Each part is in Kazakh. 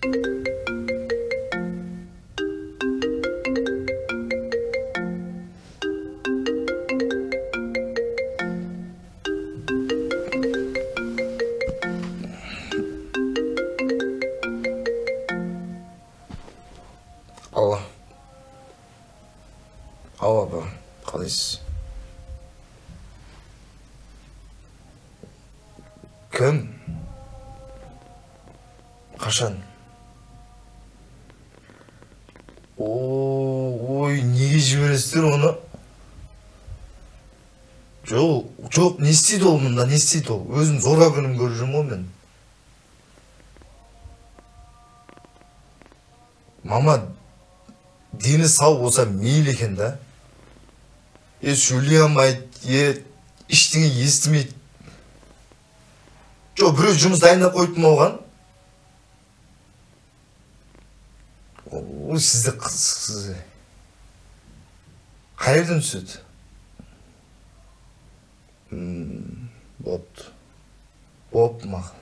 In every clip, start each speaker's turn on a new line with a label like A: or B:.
A: Алло. Алло, апа, қалайсыз? Кім? Қашан? Ой, неге жібересіздер оны? Жоқ, жоқ, не істейді ол мұнда, не істейді ол? Өзім зорға күнім көріп жүрмін ғой мен. Мама, дені сау болса мейлі екен да. Сөйлей алмайды, ештеңе естімейді. Жоқ, біреу жұмыс дайындап қойыпты ма оған? О, сізді қызықсыз. Қай жерден түседі? Бопты. Бопты маған.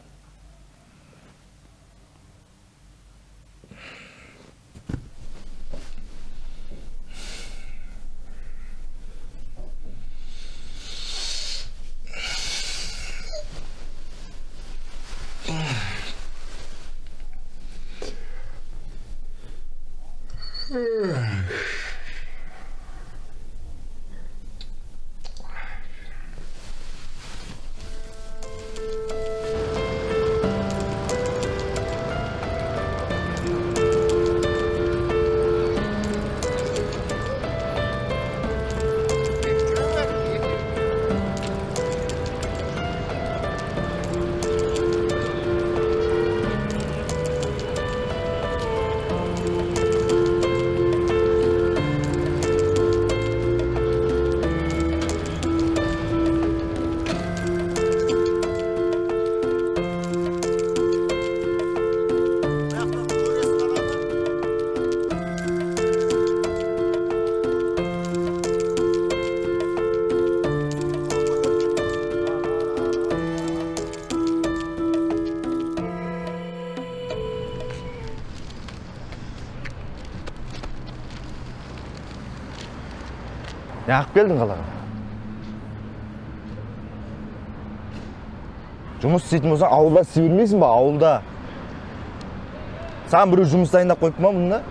B: Неғып келдің қалаға? Жұмыс істейтін болсаң, ауылда істей бермейсің ба, ауылда? Саған біреу жұмыс дайындап қойыпты ма мұнда?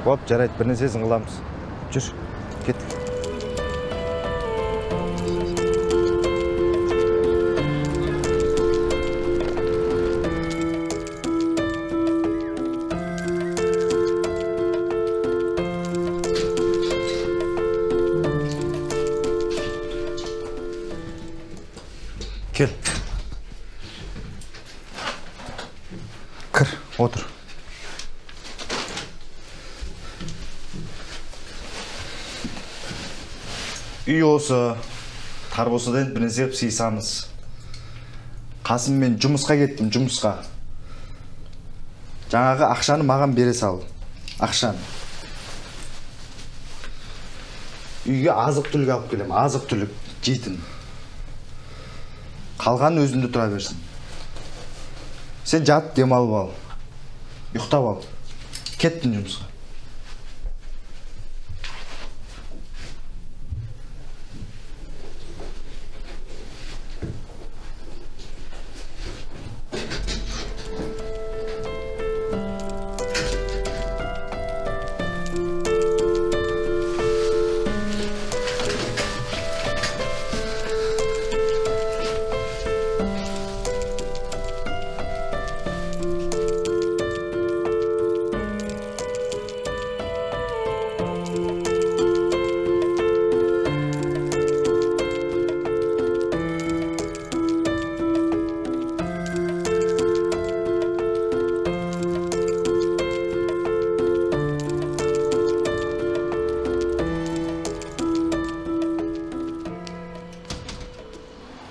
B: Боп, жарайды, бір нәрсесін қыламыз. Жүр, кеттік. Кел. Кір, отыр. Үй осы, тар болса да енді бір нәрсе қылып сыйысамыз. Қасым, мен жұмысқа кеттім, жұмысқа. Жаңағы ақшаны маған бере сал. Ақшаны. Үйге азық-түлік алып келем, азық-түлік жейтін. Қалған өзінде тұра берсін. Сен жат, демалып ал. Ұйықтап ал. Кеттім жұмысқа.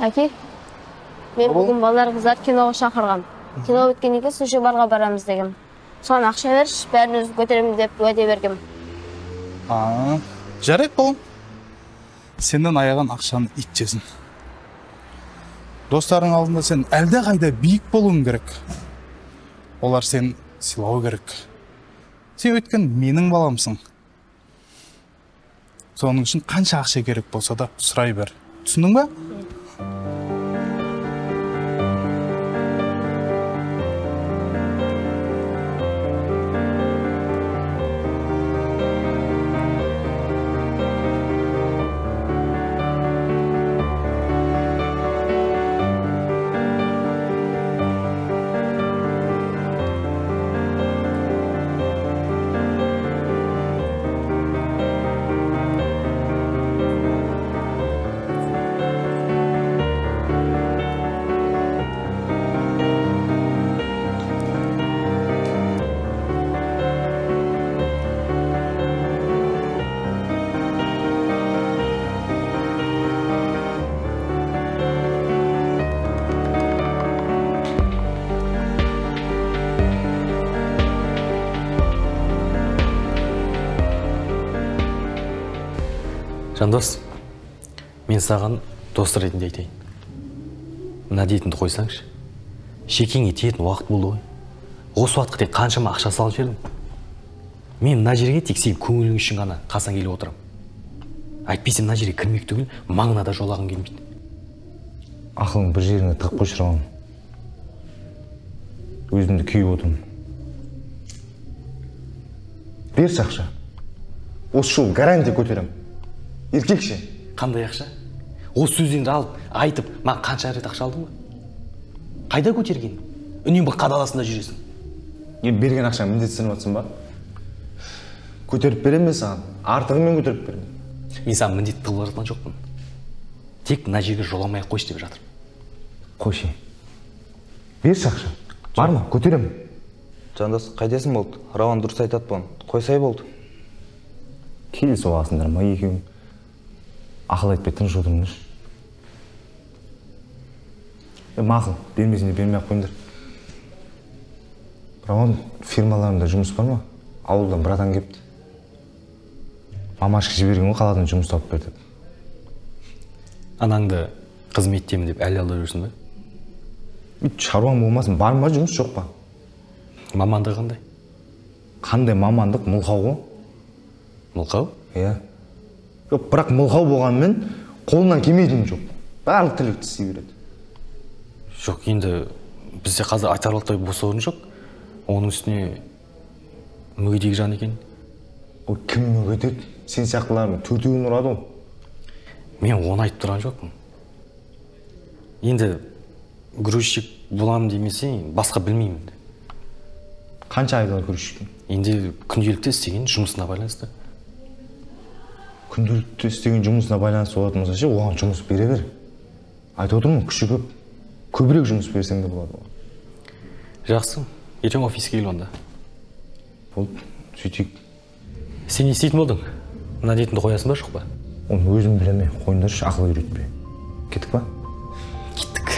C: Әке, мен бүгін балалар қыздар киноға шақырғам. Кино біткеннен кейін суши барға барамыз дегем. Соған ақша берші, бәрін өзім көтеремін деп уәде бергем.
D: Жарайды, балам. Сенен аяған ақшаны ит жесін. Достарың алдында сен әлде қайда биік болуың керек. Олар сені сыйлау керек. Сен өткен менің баламсың. Соның үшін қанша ақша керек болса да сұрай бер. Түсіндің ба?
E: Жандос, мен саған дос ретінде айтайын. Мына дейтінді қойсаңшы. Шекеңе тиетін уақыт болды ғой. Осы уақытқа дейін қаншама ақша салып жібердім. Мен мына жерге тек сенің көңілің үшін ғана қасаң келіп отырамын. Әйтпесе мына жерге кірмек түгіл, маңына да жолағым келмейді.
B: Ақылың бір жеріңе тығып қойшы, Рауан. Өзімді күйіп отырмын. Берші ақша. Осы жолы гарантия көтеремін. Еркекше.
E: Қандай ақша? Осы сөздерді алып, айтып, маған қанша рет ақша алдың ғой? Қайда көтерген? Үнемі қадаласында жүресің.
B: Енді берген ақшаны міндетсініп жатсың ба? Көтеріп беремін мен саған. Артығымен көтеріп беремін.
E: Мен саған міндетті қылып жатқан жоқпын. Тек мына жерге жоламай қойшы деп жатырмын.
B: Қойшы. Берші ақша. Бар ма? Көтеремін.
F: Жандос, қайтесің болды? Рауан дұрыс айтады бұны. Қойсай болды.
B: Келісіп аласыңдар ма екеуің? Ақыл айтпай тыныш отырыңдаршы. Мақұл, бермесін де бермей-ақ қойыңдар. Рауан, фирмаларында жұмыс бар ма? Ауылдан братан кепті. Мамашка жіберген ғой, қаладан жұмыс тауып бер деп.
E: Анаңды қызметтемін деп әлі алдап жүрсің бе?
B: Шаруаң болмасын, бар ма жұмыс, жоқ па?
E: Мамандығы қандай?
B: Қандай мамандық? Мылқау ғой.
E: Мылқау?
B: Иә. Жоқ, бірақ мылқау болғанымен қолынан келмейтін жоқ. Барлық тірлікті істей береді.
E: Жоқ, енді бізде қазір айтарлықтай бос орын жоқ. Оның үстіне мүгедек жан екен.
B: Ол кім мүгедек? Сен сияқтылардың төртеуін ұрады ғой.
E: Мен оны айтып тұрған жоқпын. Енді грузчик боламын демесе, басқа білмеймін.
B: Қанша айлық грузчик?
E: Енді күнделікті істеген жұмысына байланысты.
B: Күнделікті істеген жұмысына байланысты болатын болса ше, оған жұмыс бере бер. Айтып отырмын, күші көп. Көбірек жұмыс берсең де болады оған.
E: Жақсы, ертең офиске кел онда.
B: Болды, сөйтейік.
E: Сен не істейтін болдың? Мына дейтінді қоясың ба, жоқ па?
B: Оны өзім білемін, қойыңдаршы, ақыл үйретпе. Кеттік па?
E: Кеттік.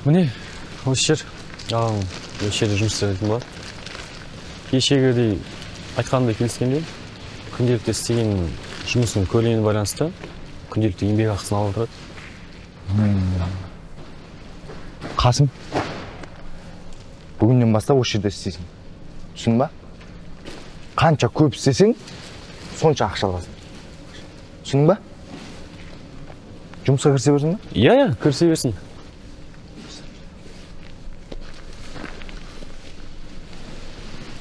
E: Міне, осы жер. Ағам осы жерде жұмыс істейтін болады. Кешегідей айтқанымдай келіскенде, күнделікті істеген жұмысының көлеміне байланысты күнделікті еңбек ақысын алып отырады.
B: Қасым, бүгіннен бастап осы жерде істейсің. Түсіндің ба? Қанша көп істесең, сонша ақша аласың. Түсіндің ба? Жұмысқа кірісе берсін ба?
E: Иә, иә, кірісе берсін.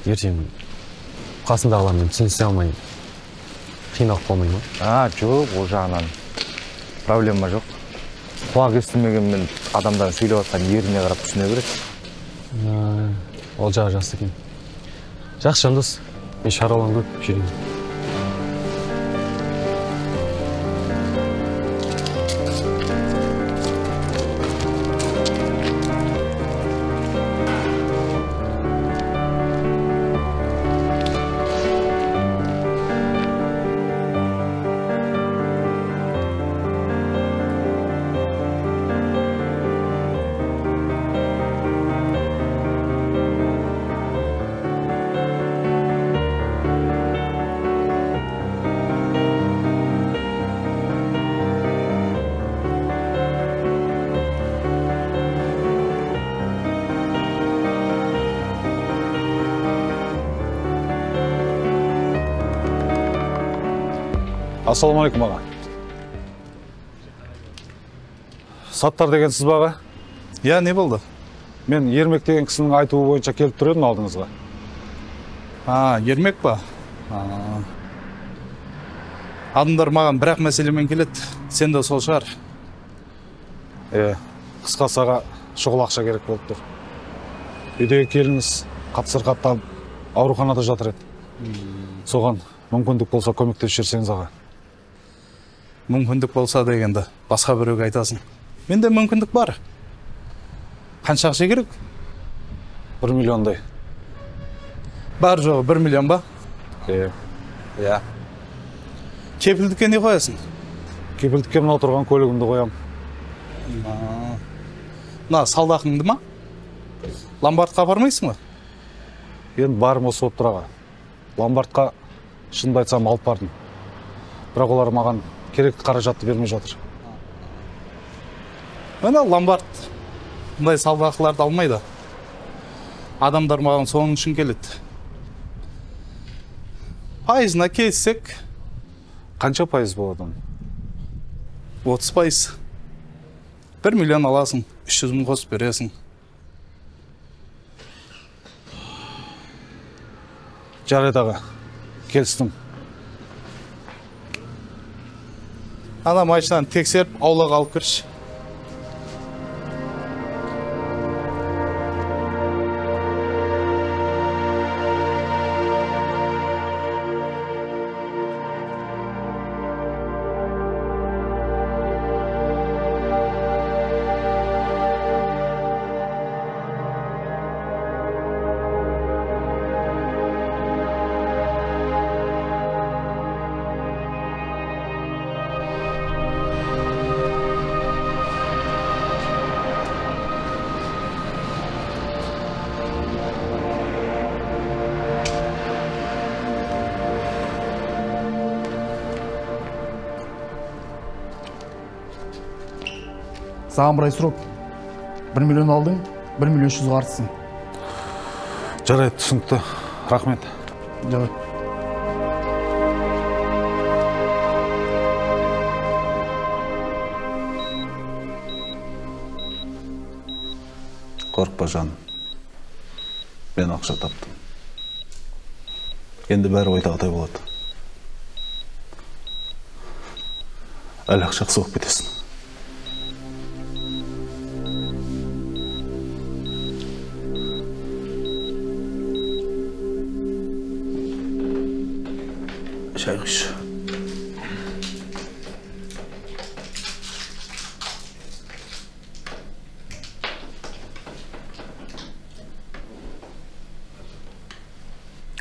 E: Ертең қасымдағылармен түсінісе алмай, қиналып қалмай ма?
B: А, жоқ, ол жағынан проблема жоқ. Құлақ естімегенмен адамдар сөйлеп жатқан еріне қарап түсіне береді.
E: Ол жағы жақсы екен. Жақсы, Жандос, мен шаруаларым көп, жүрейін.
D: Ассалаумағалейкум аға. Саттар деген сіз ба аға? Иә, не болды? Мен Ермек деген кісінің айтуы бойынша келіп тұр едім алдыңызға. А, Ермек па? Адамдар маған бір-ақ мәселемен келеді. Сен де сол шығар. Қысқасы аға, шұғыл ақша керек болып тұр. Үйдегі келініңіз қатты сырқаттанып ауруханада жатыр еді. Соған мүмкіндік болса көмектесіп жіберсеңіз аға. Мүмкіндік болса дегенді басқа біреуге айтасың. Менде мүмкіндік бар. Қанша ақша керек? 1 миллиондай. Бар жоғы 1 миллион ба? Иә. Иә. Кепілдікке не қоясың? Кепілдікке мынау тұрған көлігімді қоям. Мына салдақыңды ма? Ломбардқа апармайсың ба? Енді барым осы болып тұр аға. Ломбардқа шынымды айтсам алып бардым. Бірақ олар маған керекті қаражатты бермей жатыр. Мына ломбард мұндай салдақыларды алмайды. Адамдар маған соның үшін келеді. Пайызына келіссек. Қанша пайыз болады оның? 30%. 1 миллион аласың, 300 мың қосып бересің. Жарайды аға, келістім. Ана машинаны тексеріп, аулаға алып кірші.
G: Саған бір ай срок. 1 миллион алдың, 1 миллион 300 артсың.
D: Жарайды, түсінікті. Рахмет.
G: Жарайды.
H: Қорықпа жаным. Мен ақша таптым. Енді бәрі ойдағыдай болады. Әлі ақша соғып кетесің.
A: Шай құйшы.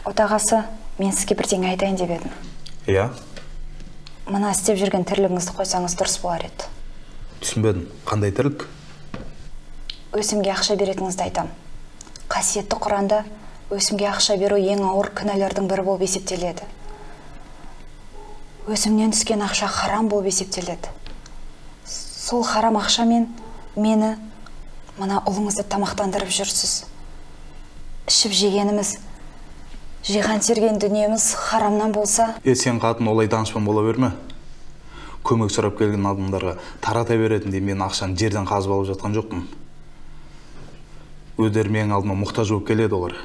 I: Отағасы, мен сізге бірдеңе айтайын деп едім.
A: Иә.
I: Мына істеп жүрген тірлігіңізді қойсаңыз дұрыс болар еді.
A: Түсінбедім. Қандай тірлік?
I: өсімге ақша беретініңізді айтам. Қасиетті Құранда өсімге ақша беру ең ауыр күнәлардың бірі болып есептеледі. Өсімнен түскен ақша харам болып есептеледі. Сол харам ақшамен мені, мына ұлыңызды тамақтандырып жүрсіз. Ішіп жегеніміз, жиған терген дүниеміз харамнан болса...
H: Сен қатын олай данышпан бола берме. Көмек сұрап келген адамдарға тарата беретіндей мен ақшаны жерден қазып алып жатқан жоқпын. Өздері менің алдыма мұқтаж болып келеді олар.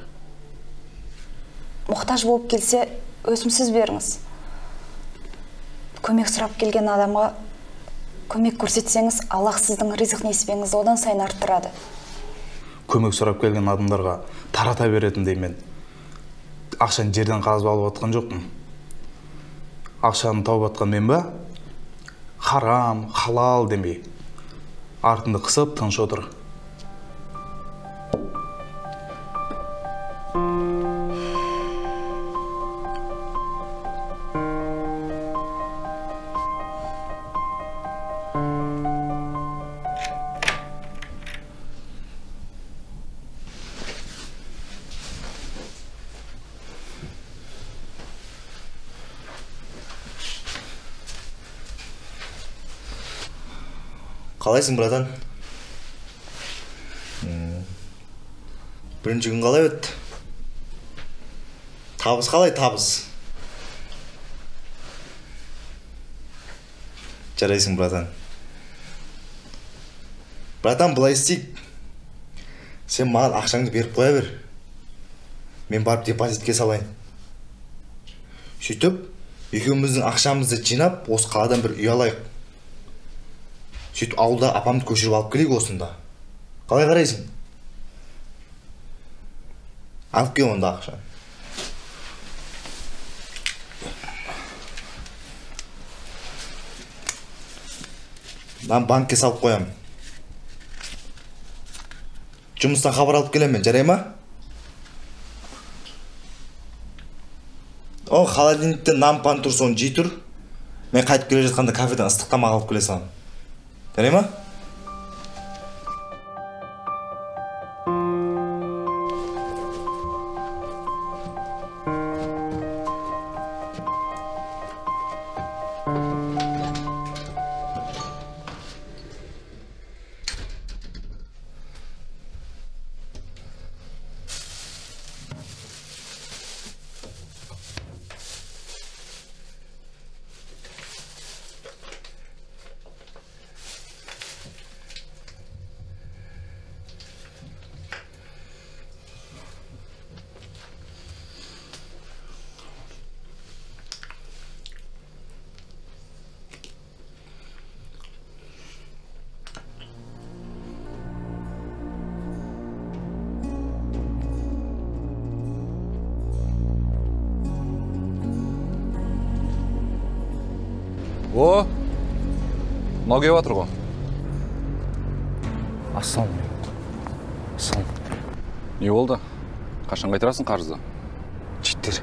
I: Мұқтаж болып келсе, өсімсіз беріңіз. Көмек сұрап келген адамға көмек көрсетсеңіз, Аллах сіздің ризық несібеңізді одан сайын арттырады.
H: Көмек сұрап келген адамдарға тарата беретіндей мен ақшаны жерден қазып алып жатқан жоқпын. Ақшаны тауып жатқан мен ба? Харам, халал демей. Артыңды қысып, тыныш отыр.
A: Қалайсың, братан? Бірінші күн қалай өтті? Табыс қалай, табыс? Жарайсың, братан. Братан, былай істейік. Сен маған ақшаңды беріп қоя бер. Мен барып депозитке салайын. Сөйтіп, екеуміздің ақшамызды жинап, осы қаладан бір үй алайық. Сөйтіп ауылда апамды көшіріп алып келейік осында. Қалай қарайсың? Алып кел онда ақшаны. Мен банкке салып қоямын. Жұмыстан хабар алып келемін мен, жарай ма? О, холодильникте нан-пан тұр, соны жей тұр. Мен қайтып келе жатқанда кафеден ыстық тамақ алып келе саламын. Жарай ма?
J: О, мынау келіп жатыр ғой.
B: Ассалаумағалейкум. Ассалаумағалейкум.
J: Не болды? Қашан қайтарасың қарызды?
B: Жігіттер,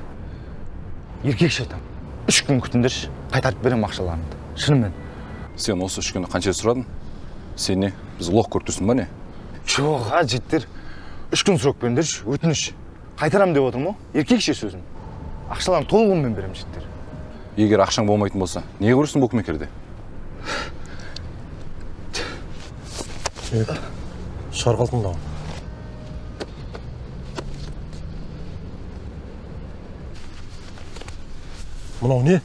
B: еркекше айтамын. 3 күн күтіңдерші, қайтарып беремін ақшаларыңды. Шынымен.
J: Сен осы 3 күні қанша сұрадың? Сен не, біз лох көріп тұрсың ба не?
B: Жоқ, а, жігіттер, 3 күн срок беріңдерші, өтініш. Қайтарам деп отырмын ғой, еркекше сөзім. Ақшаларын толығымен беремін, жігіттер.
J: Егер ақшаң болмайтын болса, не көресің букмекерде?
K: Шығар қалдың да. Мынау не?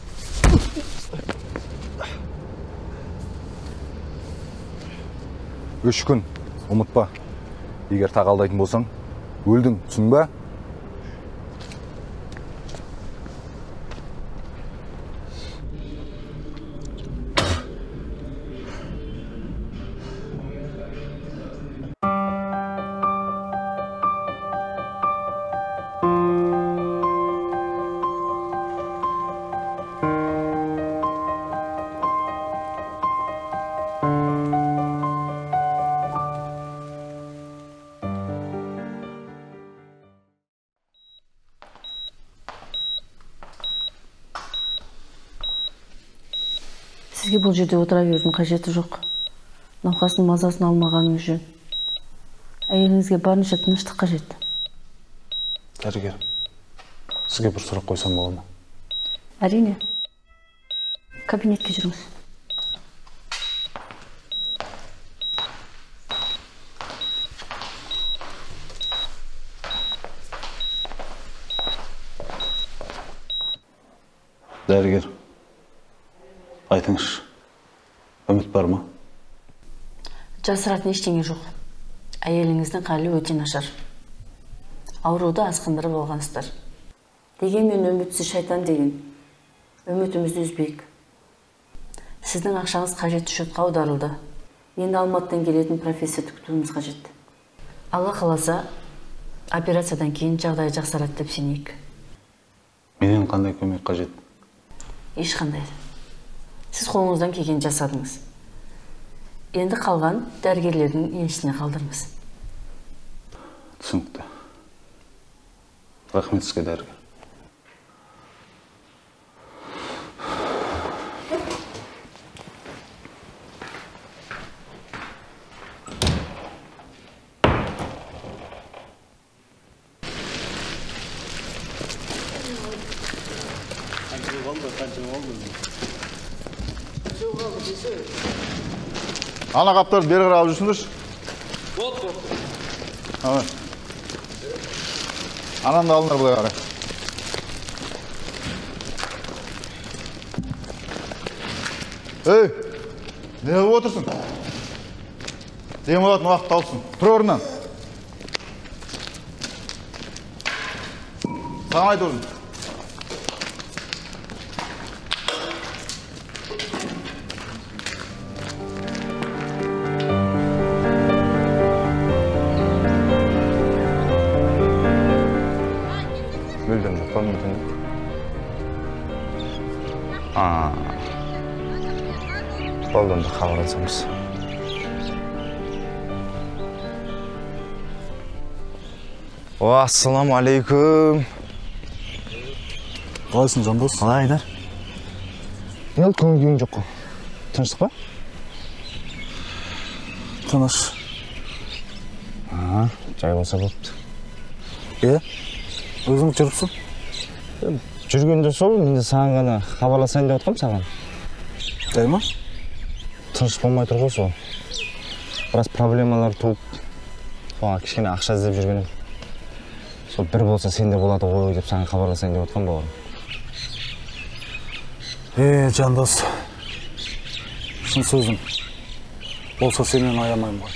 J: 3 күн, ұмытпа. Егер тағы алдайтын болсаң, өлдің, түсіндің ба?
L: Сізге бұл жерде отыра берудің қажеті жоқ. Науқастың мазасын алмағаныңыз жөн. Әйеліңізге барынша тыныштық қажет.
D: Дәрігер, сізге бір сұрақ қойсам бола ма?
L: Әрине. Кабинетке жүріңіз.
D: Дәрігер, айтыңызшы, үміт бар ма?
L: Жасыратын ештеңе жоқ. Әйеліңіздің халі өте нашар. Ауруды асқындырып алғансыздар. Дегенмен үмітсіз шайтан деген. Үмітімізді үзбейік. Сіздің ақшаңыз қажетті шотқа аударылды. Енді Алматыдан келетін профессорды күтуіміз қажет. Алла қаласа, операциядан кейін жағдайы жақсарады деп сенейік.
D: Менен қандай көмек қажет?
L: Ешқандай. Сіз қолыңыздан келгенін жасадыңыз. Енді қалған дәрігерлердің еншісіне қалдырыңыз.
D: Түсінікті. Рахмет сізге, дәрігер.
J: Ана қаптарды бері қарай алып жүрсіңдерші.
M: Болды,
J: болды. Ананы да алыңдар былай қарай. Ей, не қылып отырсың? Демалатын уақыт тауыпсың. Тұр орнынан. Саған айтып отырмын.
B: Мүлдем жоқ па мүмкін? Болды, онда хабарласамыз. О, ассаламу алейкум.
D: Қалайсың, Жандос?
B: Қалай, Айдар? Не болды, көңіл күйің жоқ қой? Тыныштық па?
D: Тыныш.
B: Жай болса болыпты.
D: Е? Өзің жүріпсің?
B: Жүргенде сол, мен де саған ғана хабарласайын деп отқам саған.
D: Жай ма?
B: Тыныш болмай тұр ғой сол. Біраз проблемалар туып, соған кішкене ақша іздеп жүргенім. Сол бір болса сенде болады ғой деп саған хабарласайын деп отқам бауырым.
D: Жандос, шын сөзім, болса сенен аямаймын ғой.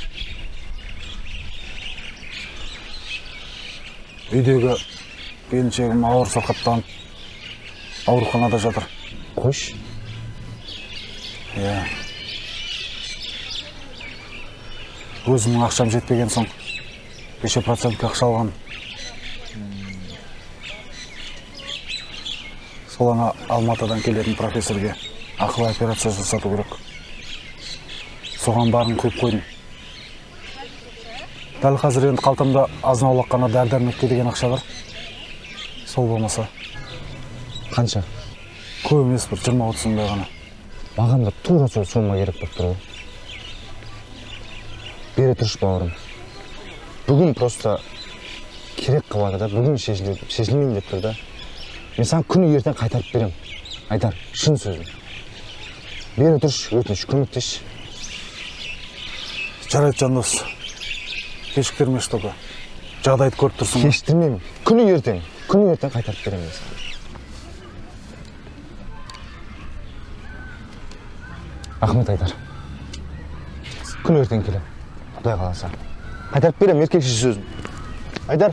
D: Үйдегі келіншегім ауыр сырқаттанып, ауруханада жатыр.
B: Қойшы.
D: Иә. Өзімнің ақшам жетпеген соң, кеше процентке ақша алған. Сол ана Алматыдан келетін профессорге ақылы операция жасату керек. Соған барын құйып қойдым. Дәл қазір енді қалтамда азын-аулақ қана дәрі-дәрмекке деген ақша бар. Сол болмаса.
B: Қанша?
D: Көп емес, бір 20-30 мыңдай ғана.
B: Маған да тура сол сомма керек болып тұр ғой. Бере тұршы, бауырым. Бүгін просто керек қылады да, бүгін шешілмейін деп тұр да. Мен саған күні ертең қайтарып берем. Айдар, шын сөзім. Бере тұршы, өтініш, көмектесші.
D: Жарайды, Жандос. Кешіктірмеші только. Жағдайды көріп тұрсың ғой.
B: Кешіктірмеймін. Күні ертең қайтарып беремін мен саған. Рахмет, Айдар. Күні ертең келем. Құдай қаласа. Қайтарып беремін, еркекше сөзім. Айдар.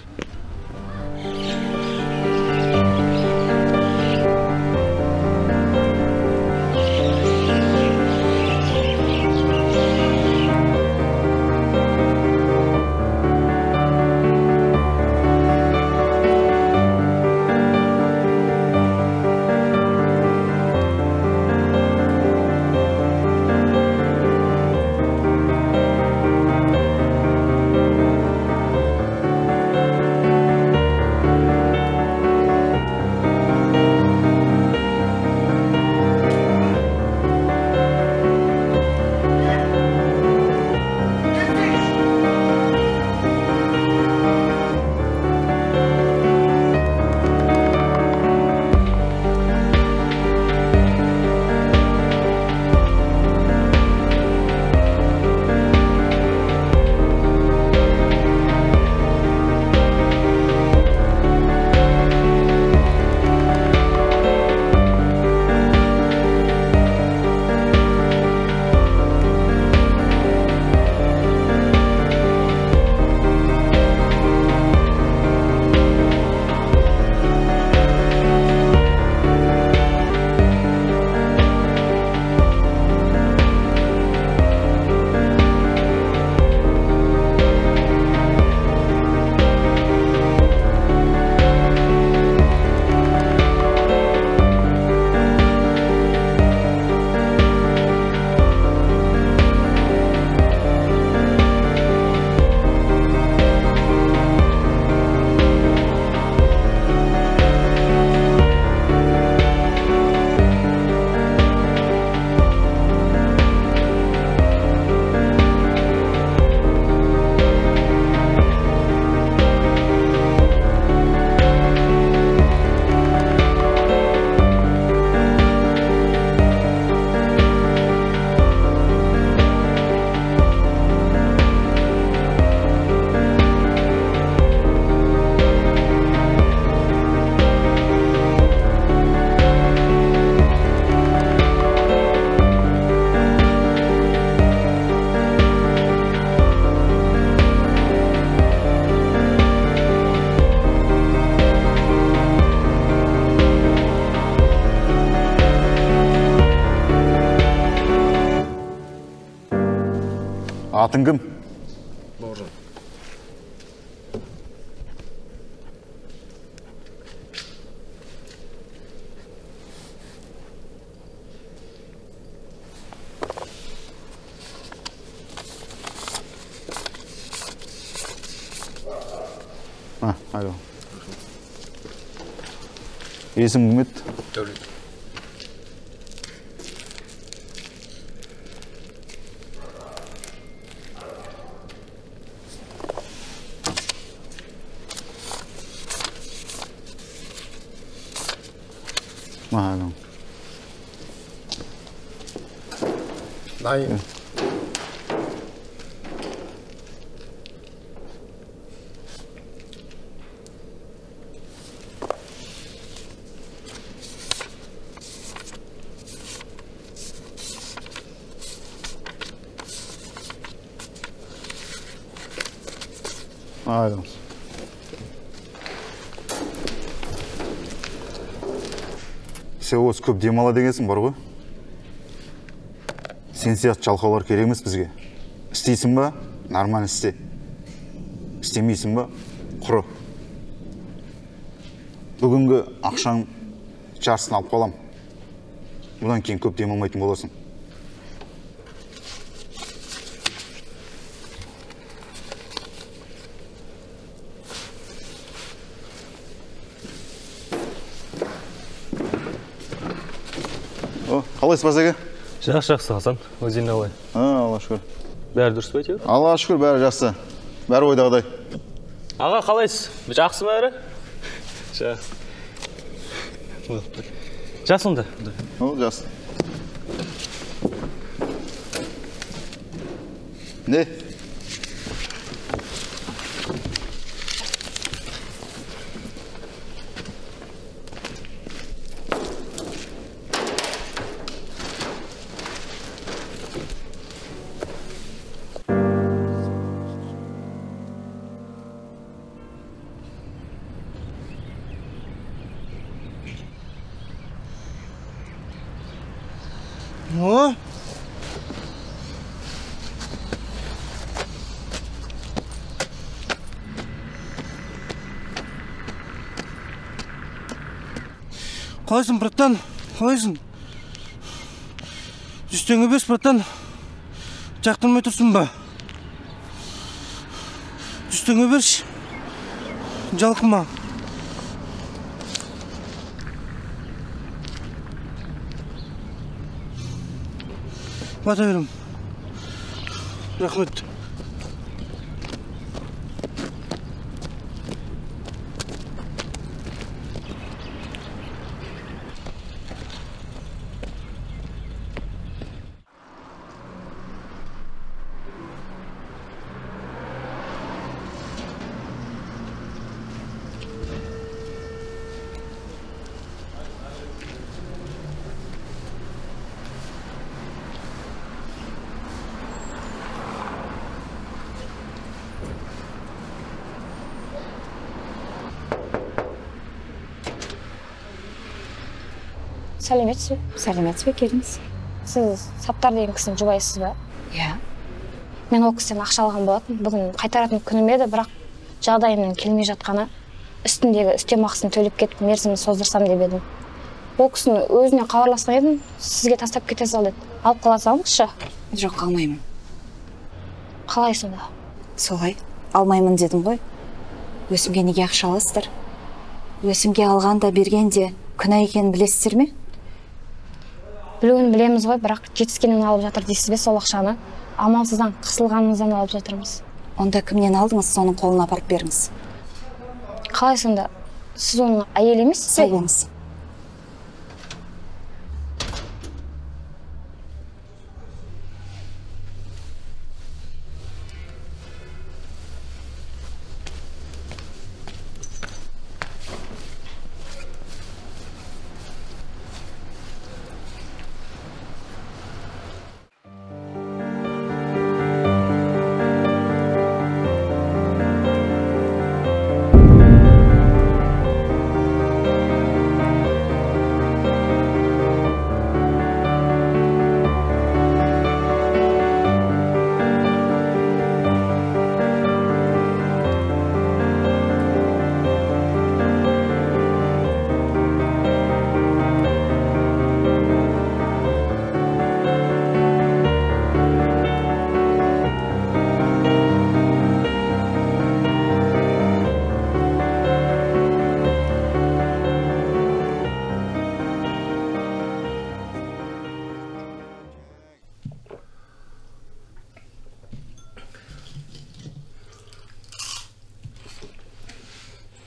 M: Атың кім?
K: Бауыржан.
M: Алло. Есім кім еді?
K: Дәулет.
M: Алло.
K: Дайын.
M: Алло. Сен осы көп демала дегенсің бар ғой? Сен сияқты жалқаулар керек емес бізге. Істейсің ба? Нормально істе. Істемейсің ба? Құры. Бүгінгі ақшаң жартысын алып қалам. Бұдан кейін көп демалмайтын боласың. Қалайсыз, Базеке?
E: Жақсы, жақсы, Хасан. Өзің қалай?
M: Аллаға шүкір.
E: Бәрі дұрыс па әйтеуір?
M: Аллаға шүкір, бәрі жақсы. Бәрі ойдағыдай.
E: Аға, қалайсыз? Жақсы ма бәрі? Жақсы. Жақсы онда.
M: Ол жақсы. Не?
K: О! Қалайсың, братан? Қалайсың? 100 теңге бес, братан. Жақтырмай тұрсың ба? 100 теңге берші. Жалқыма. Бата берем. Рахмет.
C: Сәлеметсіз бе?
I: Сәлеметсіз бе, келіңіз.
C: Сіз Саттар деген кісінің жұбайысыз ба?
I: Иә.
C: Мен ол кісіден ақша алған болатын. Бүгін қайтаратын күнім еді, бірақ жағдайымның келмей жатқаны үстіндегі үстемақысын төлеп кетіп мерзімін создырсам деп едім. Ол кісінің өзіне хабарласқан едім, сізге тастап кете сал деді. Алып қала салыңызшы.
I: Жоқ, алмаймын.
C: Қалай сонда?
I: Солай, алмаймын дедім ғой. Өсімге неге ақша аласыздар? Өсімге алған да берген де күнә екенін білесіздер ме?
C: Білуін білеміз ғой, бірақ жетіскеннен алып жатыр дейсіз бе сол ақшаны? Амалсыздан, қысылғанымыздан алып жатырмыз.
I: Онда кімнен алдыңыз, соның қолына апарып беріңіз.
C: Қалай сонда? Сіз оның әйелі емессіз бе?
I: Сау болыңыз.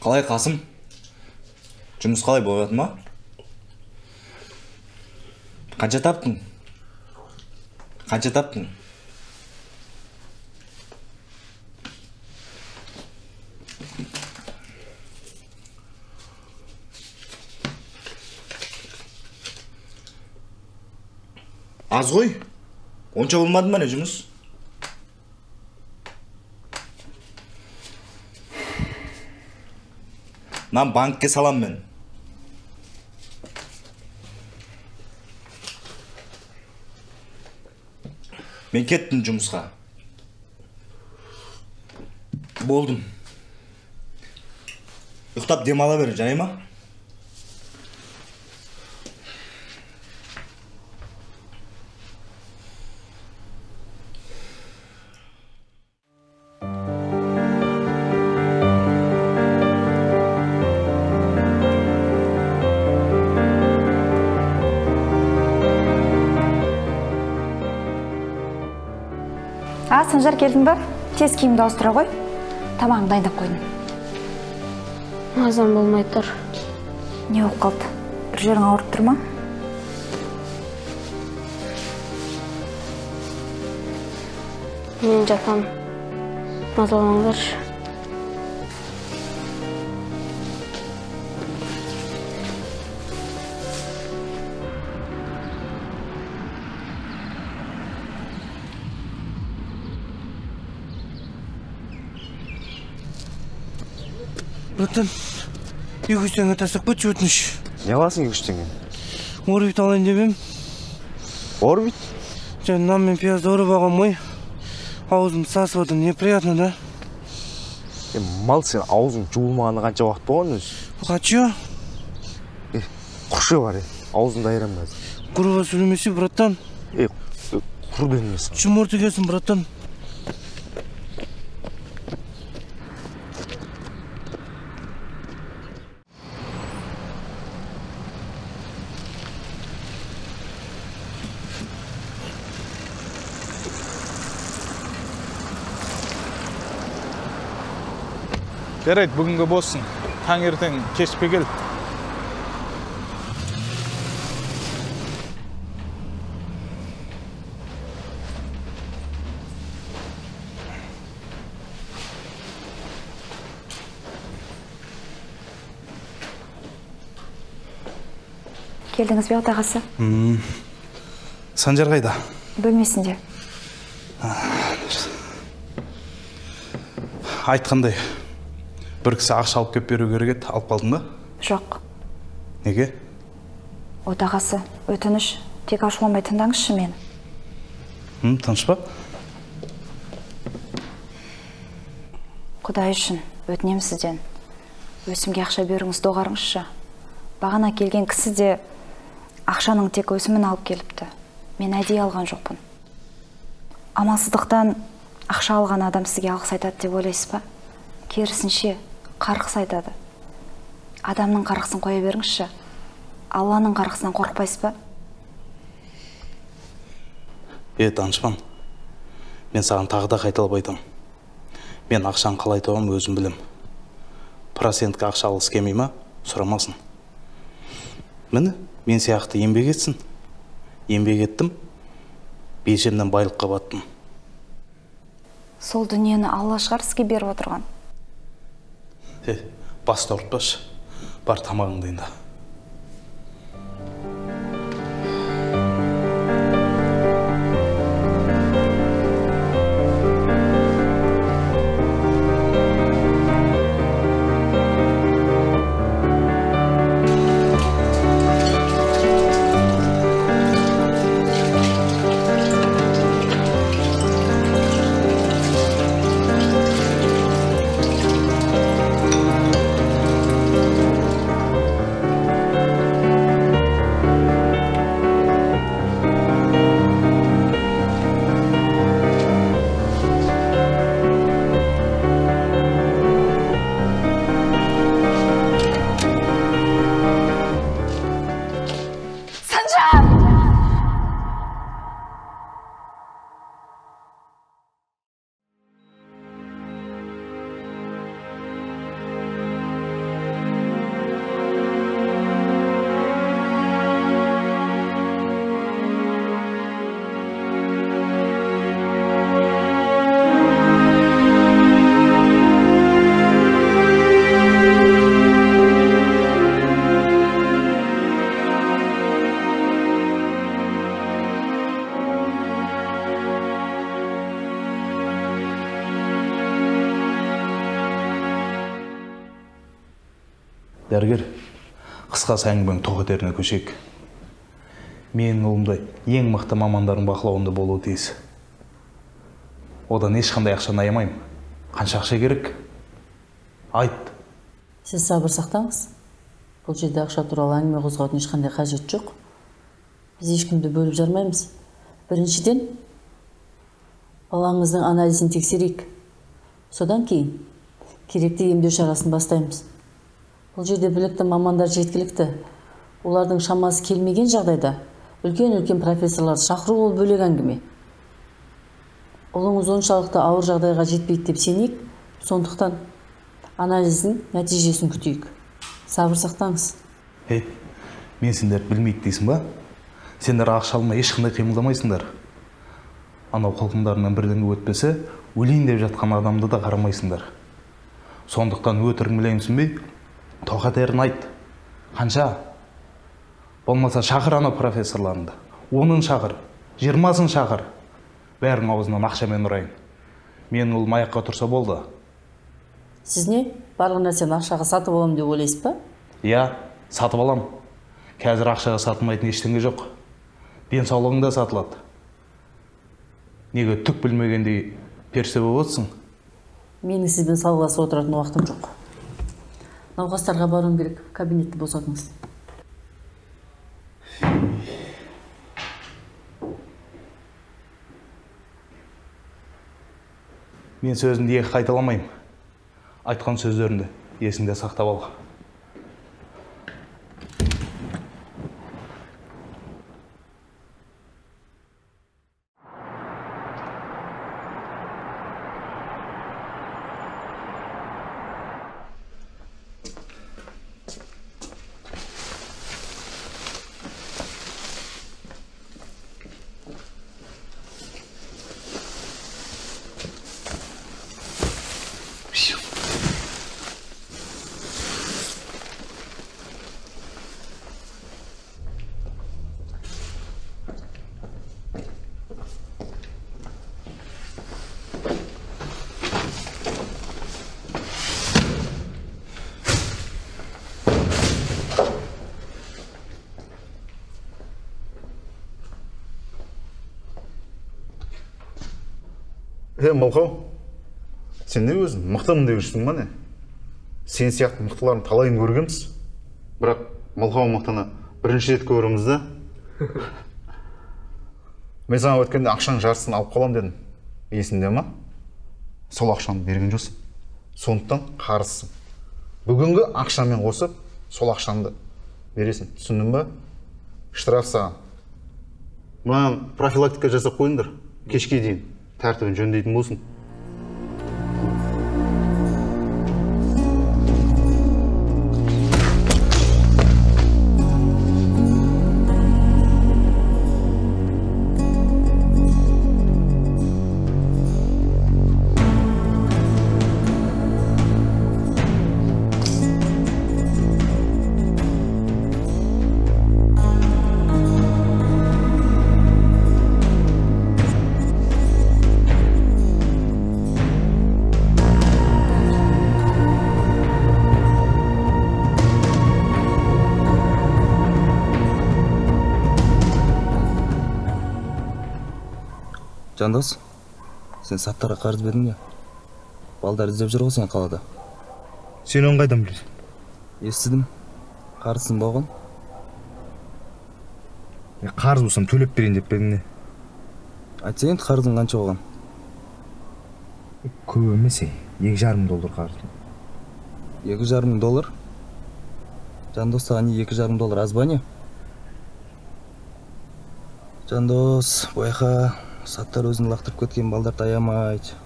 A: Қалай, Қасым? Жұмыс қалай болып жатыр ма? Қанша таптың? Қанша таптың? Аз ғой. Онша болмады ма не жұмыс? Мен банкке салам мен. Мен кеттім жұмысқа. Болдым. Ұйықтап демала бер, жарай ма?
I: Санжар, келдің ба? Тез киімді ауыстыра ғой. Тамағыңды дайындап қойдым.
C: Мазам болмай тұр.
I: Не болып қалды? Бір жерің ауырып тұр ма?
C: Мен жатам. Мазалаңдаршы.
K: Братан, 200 теңге тастап кетші өтініш.
B: Не аласың 200 теңге?
K: Орбит алайын деп ем.
B: Орбит?
K: Жаңа нан мен пиязды ұрып алған ғой. Аузым сасып отыр, неприятно, да?
B: Мал, сен аузың жуылмағаны қанша уақыт болған өзі?
K: Қанша?
B: Құршы бар, аузыңды айырам қазір.
K: Грубо сөйлемесе, братан.
B: Құр дедім.
K: Жұмырты келсін, братан.
H: Жарайды, бүгінгі болсын. Таңертең кешпе кел.
I: Келдіңіз бе, отағасы?
H: Санжар қайда?
I: Бөлмесінде.
H: Айтқандай, бір кісі ақша алып кеп беру керек еді, алып қалдың ба?
I: Жоқ.
H: Неге?
I: Отағасы, өтініш, тек ашуланбай тыңдаңызшы мені.
H: Тыныш па?
I: Құдай үшін, өтінемін сізден. Өсімге ақша беруіңіз доғарыңызшы. Бағана келген кісі де ақшаның тек өсімін алып келіпті. Мен әдейі алған жоқпын. Амалсыздықтан ақша алған адам сізге алғыс айтады деп ойлайсыз ба? Керісінше, қарғыс айтады. Адамның қарғысын қоя беріңізші. Алланың қарғысынан қорықпайсыз ба?
H: Данышпан, мен саған тағы да қайталап айтам. Мен ақшаны қалай табамын өзім білем. Процентке ақша алғысы келмей ма, сұрамасын. Міне, мен сияқты еңбек етсін. Еңбек еттім, белшемнен байлыққа баттым.
I: Сол дүниені Алла шығар сізге беріп отырған.
H: Басты ауыртпашы, бар тамағыңды енді. Дәрігер, қысқасы әңгіменің тоқетеріне көшейік. Менің ұлымды ең мықты мамандардың бақылауында болуы тиіс. Одан ешқандай ақшаны аямаймын. Қанша ақша керек? Айт.
L: Сіз сабыр сақтаңыз. Бұл жерде ақша туралы әңгіме қозғаудың ешқандай қажеті жоқ. Біз ешкімді бөліп жармаймыз. Біріншіден, балаңыздың анализін тексерейік. Содан кейін керекті емдеу шарасын бастаймыз. Бұл жерде білікті мамандар жеткілікті. Олардың шамасы келмеген жағдайда үлкен-үлкен профессорларды шақыру ол бөлек әңгіме. Ұлыңыз оншалықты ауыр жағдайға жетпейді деп сенейік, сондықтан анализдің нәтижесін күтейік. Сабыр сақтаңыз.
H: Ей, мен сендерді білмейді дейсің ба? Сендер ақша алмай ешқандай қимылдамайсыңдар. Анау құлқындарынан бірдеңе өтпесе, өлейін деп жатқан адамды да қарамайсыңдар. Сондықтан өтірік білемсің тоқетерін айт. Қанша? Болмаса шақыр анау профессорларыңды. 10-ын шақыр, 20-сын шақыр. Бәрінің аузынан ақшамен ұрайын. Менің ұлым аяққа тұрса болды.
L: Сіз не? Барлық нәрсені ақшаға сатып аламын деп ойлайсыз ба?
H: Иә, сатып алам. Қазір ақшаға сатылмайтын ештеңе жоқ. Денсаулығың да сатылады. Неге түк білмегендей періште болып отырсың?
L: Менің сізбен салғыласып отыратын уақытым жоқ. Науқастарға баруым керек, кабинетті босатыңыз.
H: Мен сөзімді екі қайталамаймын. Айтқан сөздерімді есіңде сақтап ал.
M: Мылқау, сен не өзің мықтымын деп жүрсің ба не? Сен сияқты мықтылардың талайын көргенбіз, бірақ мылқау мықтыны бірінші рет көреміз да. Мен саған өткенде ақшаның жартысын алып қалам дедім. Есіңде ма? Сол ақшаны берген жоқсың. Сондықтан қарызсың. Бүгінгі ақшамен қосып, сол ақшаңды бересің. Түсіндің ба? Штраф саған. Маған профилактика жасап қойыңдар. Кешке дейін тәртібін жөндейтін болсын.
F: Жандос, сен Саттарға қарыз бердің не? Балдар іздеп жүр ғой сен қалада.
A: Сен оны қайдан білесің?
F: Естідім. Қарызсың ба оған?
A: Қарыз болсам төлеп берейін деп пе едің не?
F: Айтса енді қарызың қанша оған?
A: Көп емес, 2,5 мың доллар қарызым.
F: 2,5 мың доллар? Жандос, саған не 2,5 доллар аз ба не? Жандос, байқа. Саттар өзін лақтырып кеткен балдарды аямайды.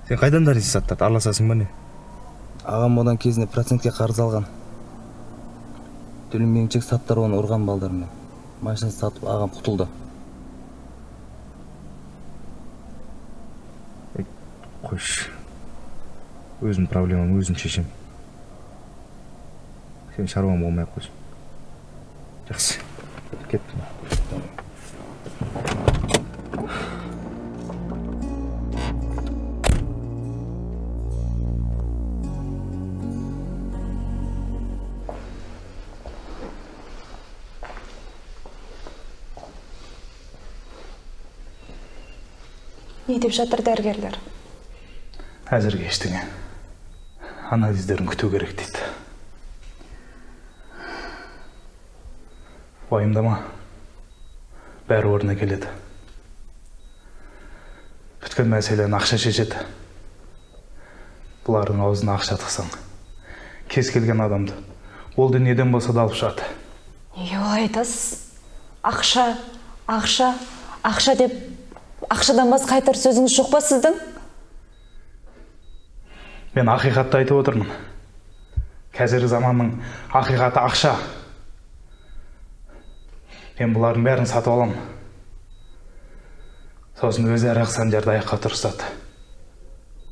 A: Сен қайдан дарисың Саттарды? Араласасың ба не?
F: Ағам одан кезінде процентке қарыз алған. Төленбегенше Саттар оны ұрған балдармен. Машина сатып ағам құтылды.
A: Қойшы. Өзім проблемам, өзім шешем. Сен шаруаң болмай ақ қойсын. Жақсы. Кеттім.
I: Не деп жатыр дәрігерлер?
H: Әзірге ештеңе. Анализдерін күту керек дейді. Уайымдама. Бәрі орнына келеді. Бүткіл мәселені ақша шешеді. Бұлардың аузына ақша тықсаң, кез келген адамды ол дүниеден болса да алып шығады.
I: Неге олай айтасыз? Ақша, ақша, ақша деп ақшадан басқа айтар сөзіңіз жоқ па сіздің?
H: Мен ақиқатты айтып отырмын. Қазіргі заманның ақиқаты ақша. Мен бұлардың бәрін сатып аламын. Сосын өзі арақ Санжарды аяққа тұрғызады.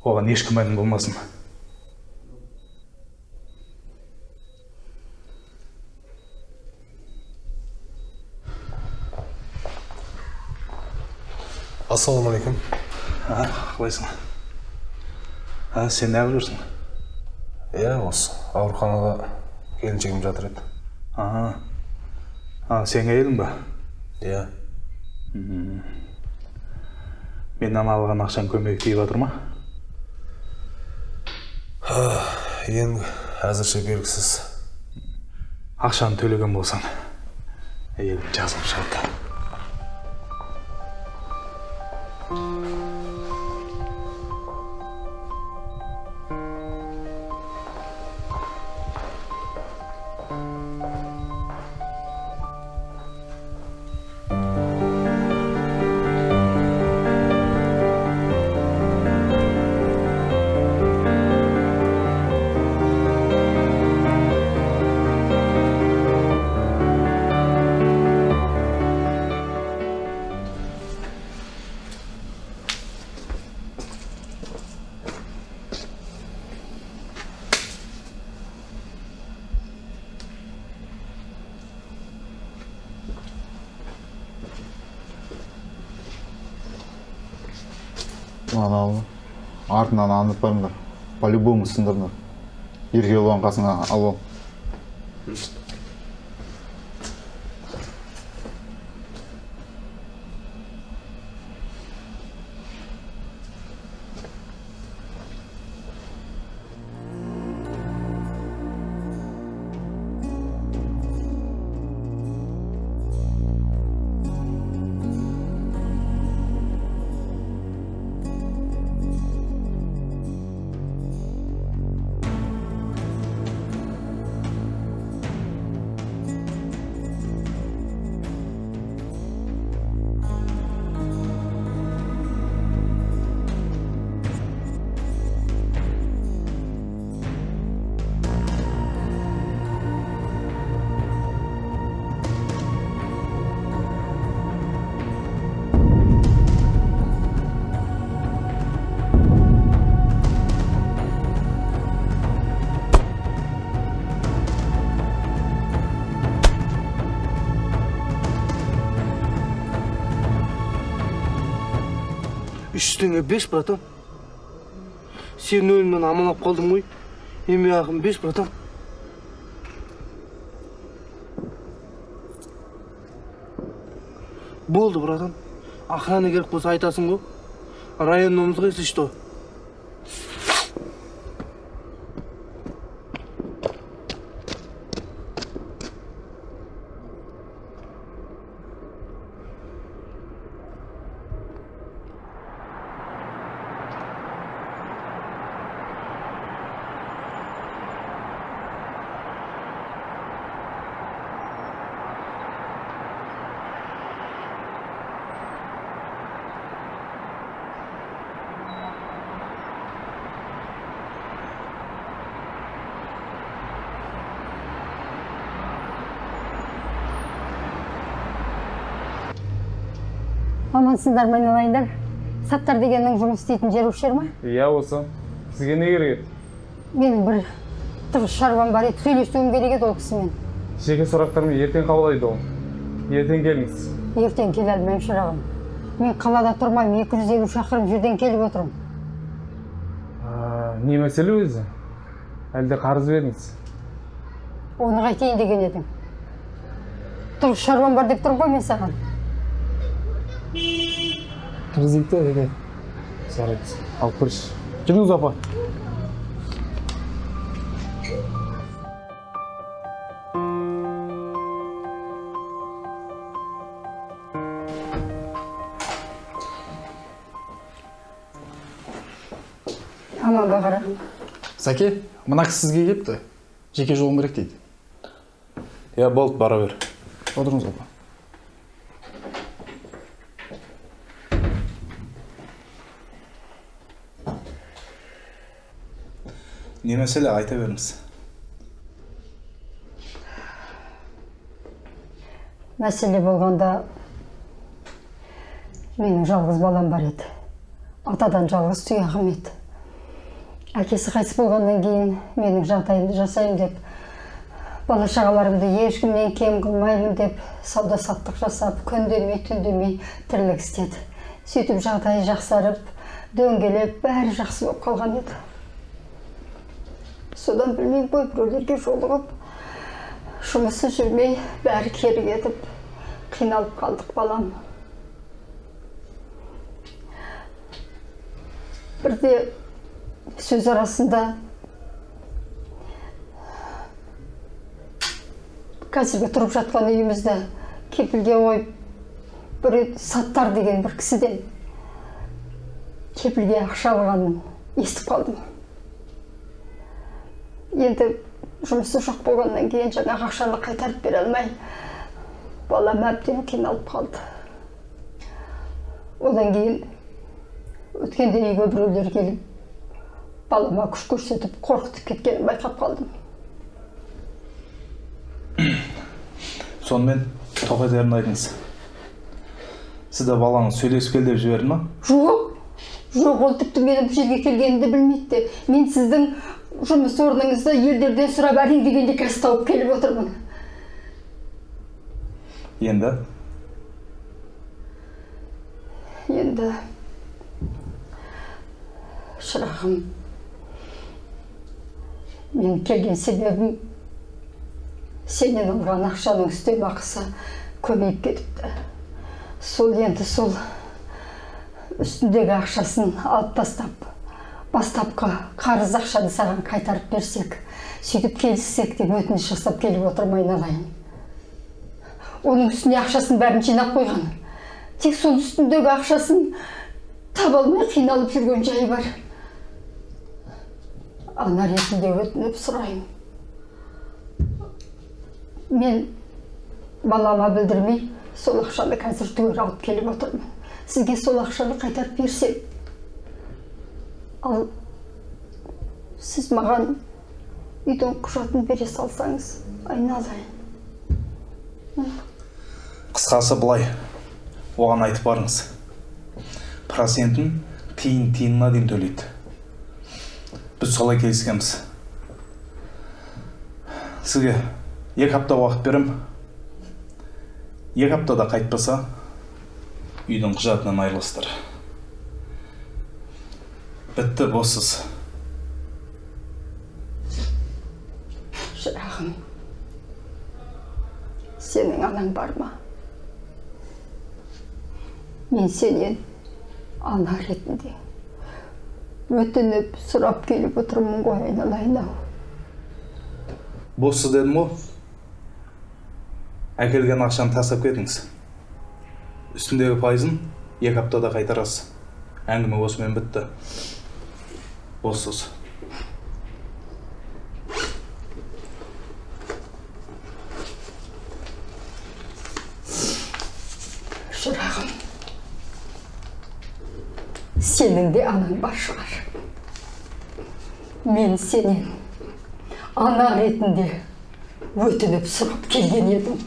H: Оған еш күмәнің болмасын.
N: Ассалаумағалейкум.
H: Қалайсың? Сен неғып жүрсің?
N: Иә, осы ауруханада келіншегім жатыр еді.
H: Сенің әйелің ба?
N: Иә.
H: Менен алған ақшаң көмегі тиіп жатыр ма?
N: Енді әзірше белгісіз.
H: Ақшаны төлеген болсаң, әйелім жазылып шығады.
M: Артынан аңдып барыңдар. По-любому сындырыңдар. Еркебұлан қасыңа алып ал.
K: Үстіңе 5, братан. Сен өлімнен аман алып қалдың ғой. Еме ақым 5, братан. Болды, братан. Охрана керек болса айтасың ғой. Районномыз ғой, если что.
O: Амансыздар ма, айналайындар? Саттар дегеннің жұмыс істейтін жері осы жер ма?
P: Иә, осы. Сізге не керек еді?
O: Менің бір тығыз шаруам бар еді, сөйлесуім керек еді ол кісімен.
P: Жеке сұрақтармен ертең қабылдайды ол. Ертең келіңіз.
O: Ертең келе алмаймын, шырағым. Мен қалада тұрмаймын, 250 шақырым жерден келіп отырмын.
P: Не мәселе өзі? Әлде қарыз бердіңіз?
O: Оны қайтейін деген едің. Тығыз шаруам бар деп тұрмын ғой мен саған.
P: Кіргізейік те, әке. Жарайды, алып көрші. Жүріңіз, апа.
O: Аман ба, қарағым?
G: Сәке, мына кісі сізге келіпті. Жеке жолым керек дейді.
H: Иә, болды, бара бер.
G: Отырыңыз, апа.
H: Не мәселе, айта беріңіз.
O: Мәселе болғанда, менің жалғыз балам бар еді. Атадан жалғыз тұяғым еді. Әкесі қайтыс болғаннан кейін менің жағдайымды жасаймын деп, бала шағаларымды ешкімнен кем қылмаймын деп сауда саттық жасап, күн демей, түн демей тірлік істеді. Сөйтіп жағдайы жақсарып, дөңгелеп, бәрі жақсы болып қалған еді. Содан білмей қой, біреулерге жолығып, жұмысы жүрмей, бәрі кері кетіп, қиналып қалдық балам. Бірде сөз арасында қазіргі тұрып жатқан үйімізді кепілге қойып, бір Саттар деген бір кісіден кепілге ақша алғанын естіп қалдым. Енді жұмысы жоқ болғаннан кейін жаңағы ақшаны қайтарып бере алмай, балам әбден қиналып қалды. Одан кейін өткенде үйге біреулер келіп, балама күш көрсетіп, қорқытып кеткенін байқап қалдым.
H: Сонымен тоқетерін айтыңыз. Сізді балаңыз сөйлесіп кел деп жіберді ма?
O: Жоқ, жоқ, ол тіпті менің бұл жерге келгенімді білмейді де. Мен сіздің жұмыс орныңызды елдерден сұрап әрең дегенде қазір тауып келіп отырмын.
H: Енді?
O: Енді, шырағым, мен келген себебім сенен алған ақшаның үстемақысы көбейіп кетіпті. Сол енді сол үстіндегі ақшасын алып тастап, бастапқы қарыз ақшаны саған қайтарып берсек, сөйтіп келіссек деп өтініш жасап келіп отырмын, айналайын. Оның үстіне ақшасын бәрін жинап қойған. Тек сол үстіндегі ақшасын таба алмай қиналып жүрген жайы бар. Ана ретінде өтініп сұраймын. Мен балама білдірмей сол ақшаны қазір түгел алып келіп отырмын. Сізге сол ақшаны қайтарып берсем, ал сіз маған үйдің құжатын бере салсаңыз, айналайын.
H: Қысқасы былай, оған айтып барыңыз. Процентін тиын-тиынына дейін төлейді. Біз солай келіскенбіз. Сізге 2 апта уақыт берем. 2 аптада қайтпаса, үйдің құжатынан айырыласыздар. Бітті, боссыз.
O: Шырағым, сенің анаң бар ма? Мен сенен ана ретінде өтініп сұрап келіп отырмын ғой, айналайын-ау.
H: Боссыз дедім ғой. Әкелген ақшаны тастап кетіңіз. Үстіндегі пайызын 2 аптада қайтарасыз. Әңгіме осымен бітті. Боссыз.
O: Шырағым, сенің де анаң бар шығар. Мен сенен ана ретінде өтініп сұрап келген едім.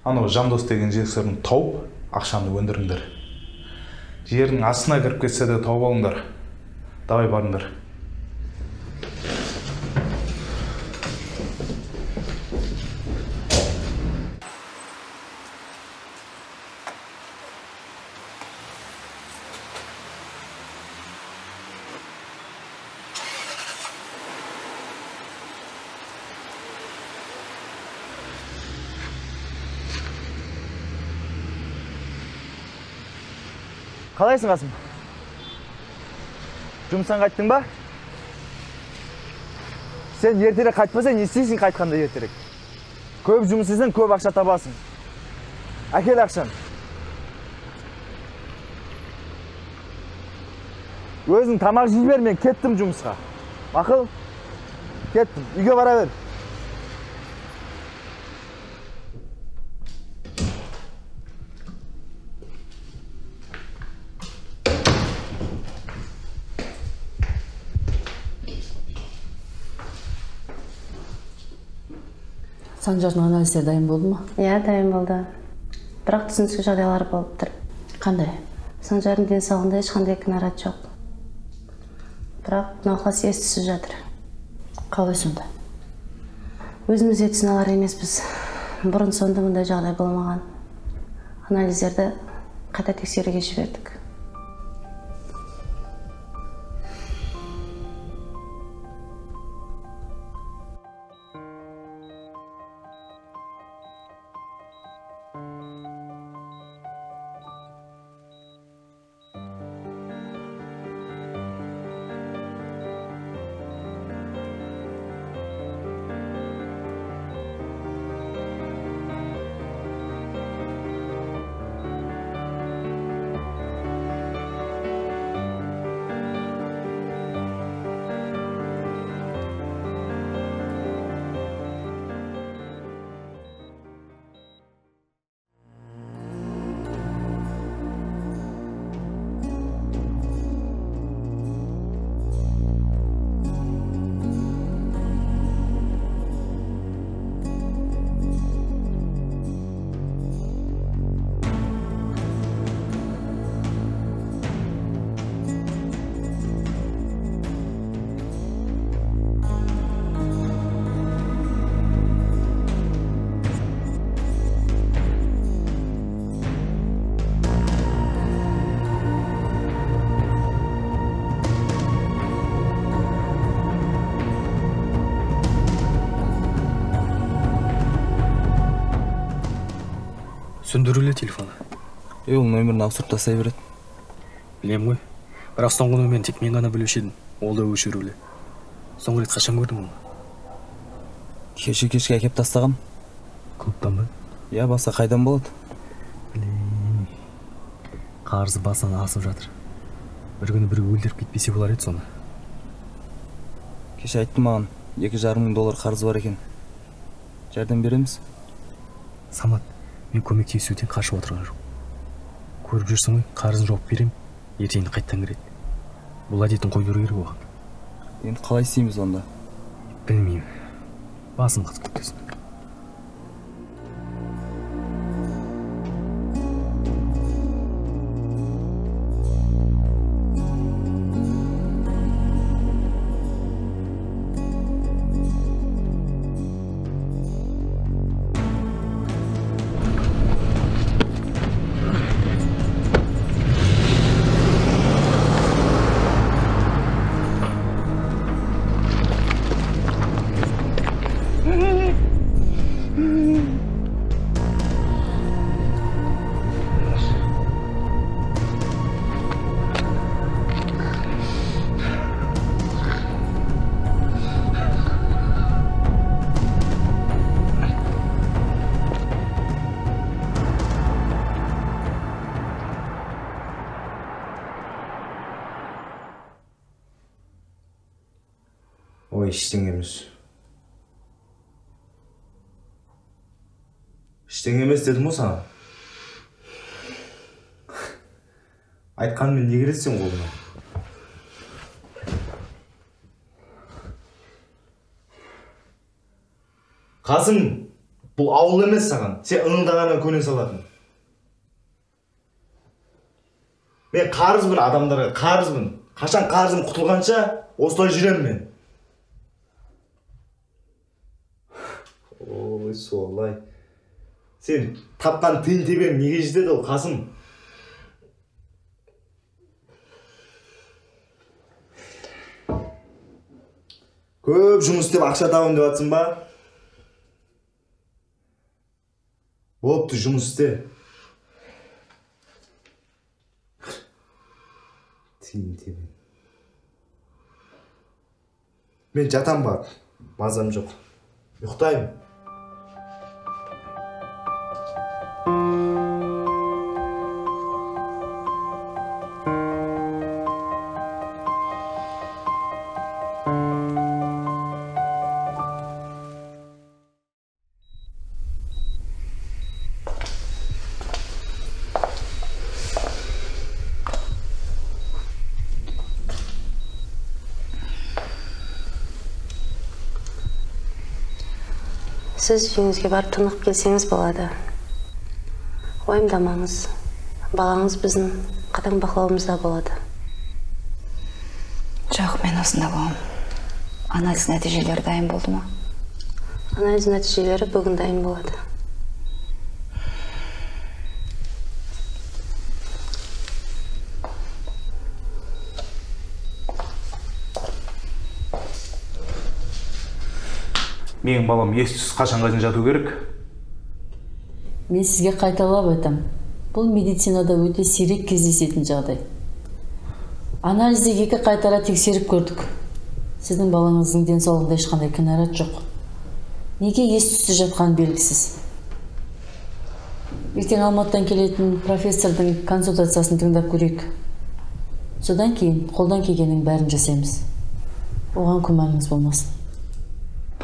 H: Анау Жандос деген жексұрын тауып, ақшаны өндіріңдер. Жердің астына кіріп кетсе де тауып алыңдар. Давай барыңдар.
F: Қалайсың, Қасым? Жұмыстан қайттың ба? Сен ертерек қайтпасаң, не істейсің қайтқанда ертерек? Көп жұмыс істесең, көп ақша табасың. Әкел ақшаны. Өзің тамақ жей бер, мен кеттім жұмысқа. Мақұл? Кеттім. Үйге бара бер.
L: Санжардың анализдері дайын болды ма?
Q: Иә, дайын болды. Бірақ түсініксіз жағдайлар болып тұр.
L: Қандай?
Q: Санжардың денсаулығында ешқандай кінәрат жоқ. Бірақ науқас ес түссіз жатыр.
L: Қалай сонда?
Q: Өзіміз де түсіне алар емеспіз. Бұрын сонды мұндай жағдай болмаған. Анализдерді қайта тексеруге жібердік.
E: Сөндірулі телефоны.
F: Ол нөмірін ауыстырып тастай береді.
E: Білем ғой. Бірақ соңғы нөмірін тек мен ғана білуші едім. Ол да өшірулі. Соңғы рет қашан көрдің оны?
F: Кеше кешке әкеп тастағам.
E: Клубтан ба?
F: Иә, басқа қайдан болады?
E: Блин. Қарызы басынан асып жатыр. Бір күні біреу өлтіріп кетпесе болар еді соны.
F: Кеше айтты маған, 2,5 мың доллар қарызы бар екен. Жәрдем береміз?
E: Самат, мен көмектесуден қашып отырған жоқ. Көріп жүрсің ғой, қарызын жауып берем, ертеңіне қайттан кіреді. Бұл әдетін қойдыру керек оған.
F: Енді қалай істейміз онда?
E: Білмеймін. Басым қатып кетті.
A: Ой, ештеңе емес. Ештеңе емес дедім ғой саған. Айтқанмен не керексің сен қолыңа? Қасым, бұл ауыл емес саған. Сен ыңылдағаннан көне салатын. Мен қарызбын адамдарға, қарызбын. Қашан қарызым құтылғанша осылай жүремін мен. Ой, солай. Сен тапқан тиын тебең неге жетеді ол, Қасым? Көп жұмыс істеп ақша табамын деп жатсың ба? Бопты, жұмыс істе. Тиын тебең. Мен жатам бар, мазам жоқ. Ұйықтаймын.
Q: Сіз үйіңізге барып тынығып келсеңіз болады. Уайымдамаңыз. Балаңыз біздің қатаң бақылауымызда болады.
I: Жоқ, мен осында боламын. Анализ нәтижелері дайын болды ма?
Q: Анализ нәтижелері бүгін дайын болады.
H: Менің балам ес-түссіз қашанға дейін жату керек?
L: Мен сізге қайталап айтам. Бұл медицинада өте сирек кездесетін жағдай. Анализді екі қайтара тексеріп көрдік. Сіздің балаңыздың денсаулығында ешқандай кінәрат жоқ. Неге ес-түссіз жатқаны белгісіз. Ертең Алматыдан келетін профессордың консультациясын тыңдап көрейік. Содан кейін қолдан келгеннің бәрін жасаймыз. Оған күмәніңіз болмасын.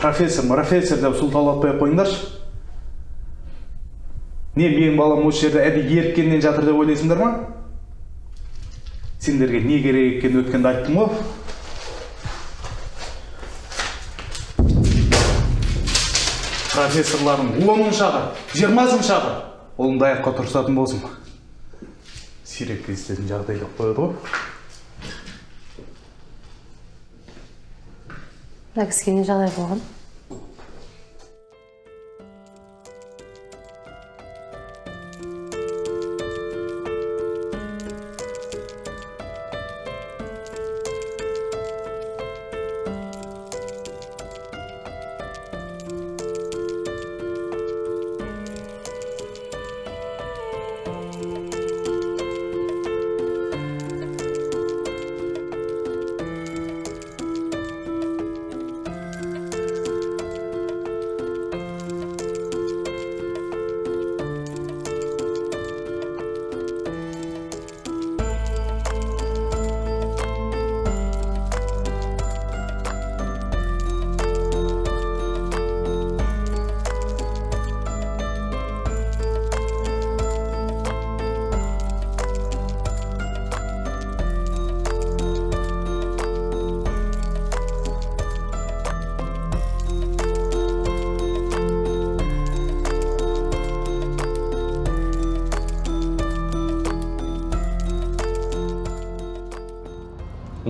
H: Профессор, профессор деп сұлтаулатпай қойыңдаршы. Не, менің балам осы жерде әдейі еріккеннен жатыр деп ойлайсыңдар ма? Сендерге не керек екенін өткенде айттым ғой. Профессорлардың 10-ын шақыр, 20-сын шақыр. Ұлымды аяққа тұрсатын болсын. Сирек кездесетін жағдай деп қояды ғой.
Q: Мына кісіге не жағдай болған?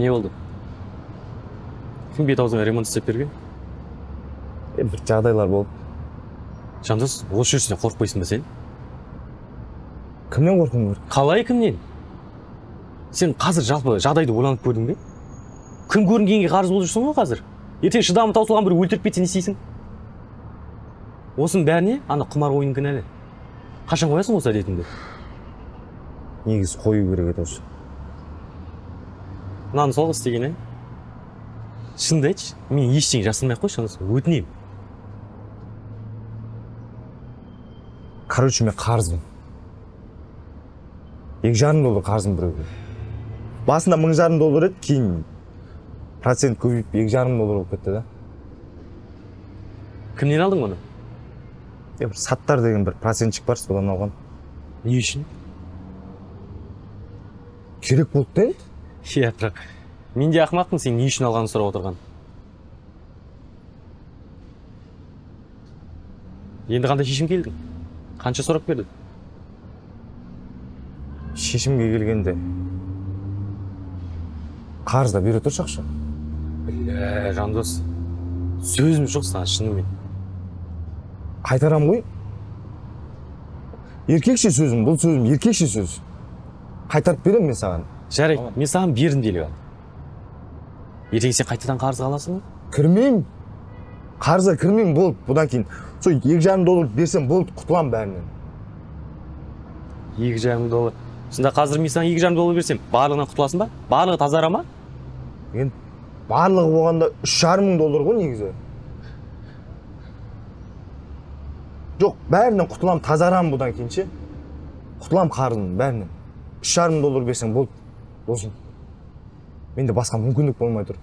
E: Не болды? Кім бет аузыңа ремонт істеп берген?
B: Бір жағдайлар болып.
E: Жандос, осы жүрісінен қорықпайсың ба сен?
B: Кімнен қорқуым керек?
E: Қалай кімнен? Сен қазір жалпы жағдайды ойланып көрдің бе? Кім көрінгенге қарыз болып жүрсің ғой қазір? Ертең шыдамы таусылған біреу өлтіріп кетсе не істейсің? Осының бәріне ана құмар ойын кінәлі. Қашан қоясың осы әдетіңді?
B: Негізі қою керек еді осы.
E: Мынаны сол істеген, ә? Шынды айтшы, мен ештеңе жасырмай ақ қойшы, өтінемін.
B: Короче, мен қарызбын. 2,5 доллар қарызым біреуге. Басында 1,5 доллар еді, кейін процент көбейіп 2,5 доллар болып кетті да.
E: Кімнен алдың оны?
B: Бір Саттар деген бір процентчик бар, содан алған.
E: Не үшін?
B: Керек болды да енді.
E: Иә, бірақ мен де ақымақпын, сен не үшін алғанын сұрап отырған. Енді қандай шешім келдің? Қанша сұрап бердің?
B: Шешімге келгенде Қарызда бере тұршы ақша.
E: Бля, Жандос, сөзім жоқ саған шынымен.
B: Қайтарам ғой. Еркекше сөзім, бұл сөзім еркекше сөз. Қайтарып беремін мен саған.
E: Жарайды, мен саған бердім делік ал. Ертең сен қайтадан қарызға аласың ба?
B: Кірмеймін. Қарызға кірмеймін, болды. Бұдан кейін сол 2,5 доллар берсем болды, құтыламын бәрінен.
E: 2,5 доллар. Сонда қазір мен саған 2,5 доллар берсем, барлығынан құтыласың ба? Барлығы тазара ма?
B: Енді барлығы болғанда 3,5 мың доллар ғой негізі. Жоқ, бәрінен құтылам, тазарам бұдан кейін ше. Құтылам қарызым бәрінен. 3,5 мың доллар берсең болды, досым. Менде басқа мүмкіндік болмай тұр.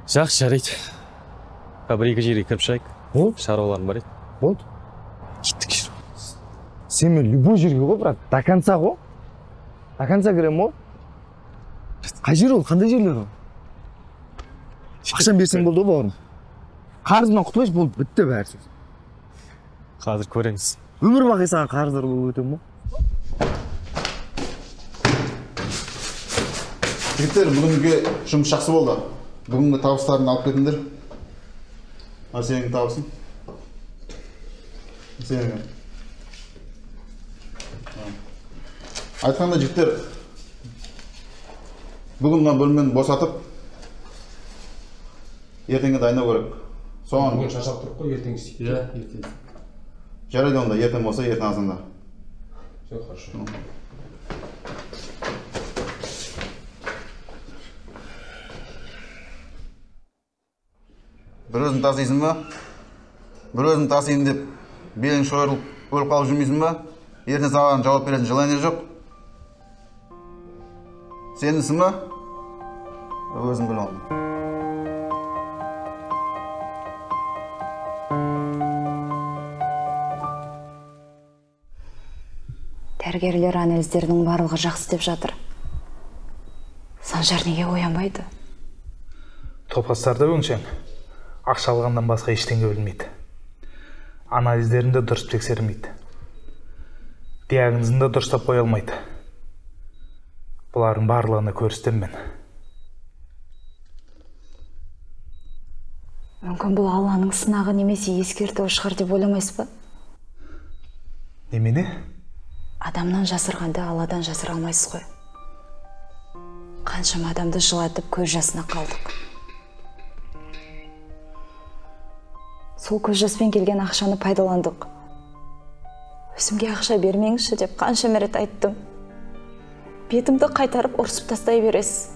E: Жақсы, жарайды. Бір екі жерге кіріп шығайық.
B: Болды.
E: Шаруаларым бар еді.
B: Болды.
E: Кеттік.
B: Сен мен любой жерге ғой, брат, до конца ғой. До конца кірем ғой. Қай жер ол, қандай жерлер ол? Ақшаны берсең болды ғой, бауырым. Қарызымнан құтылайыншы, болды, бітті бәрі сөз.
E: Қазір көреміз.
B: Өмір бақи саған қарыздар болып өтемін ғой.
M: Жігіттер, бүгінгі жұмыс жақсы болды. Бүгінгі табыстарын алып кетіңдер. Мына сенің табысың. Сенің. Айтқанда жігіттер, бүгін мына бөлмені босатып, ертеңге дайындау керек. Соған
P: бүгін шаршап тұрып қой, ертең істейік. Иә, ертең.
M: Жарайды онда, ертең болса, ертең азанда.
P: Все хорошо.
M: Бір өзің тасисың ба? Бір өзің тасиын деп белің шойырылып, өліп қалып жүрмейсің ба? Ертең саған жауап беретін желание жоқ. Сенісің ба? Өзің біл оны.
I: Дәрігерлер анализдердің барлығы жақсы деп жатыр. Санжар неге оянбайды?
H: Топастарда өңшең. Ақша алғаннан басқа ештеңе білмейді. Анализдерін де дұрыс тексермейді. Диагнозын да дұрыстап қоя алмайды. Бұлардың барлығына көрістім мен.
I: Мүмкін бұл Алланың сынағы немесе ескертуі шығар деп ойламайсыз ба?
H: Немене?
I: Адамнан жасырғанды Алладан жасыра алмайсыз ғой. Қаншама адамды жылатып көз жасына қалдық. Сол көз жаспен келген ақшаны пайдаландық. Өзімге ақша бермеңізші деп қаншама рет айттым. Бетімді қайтарып ұрсып тастай бересіз.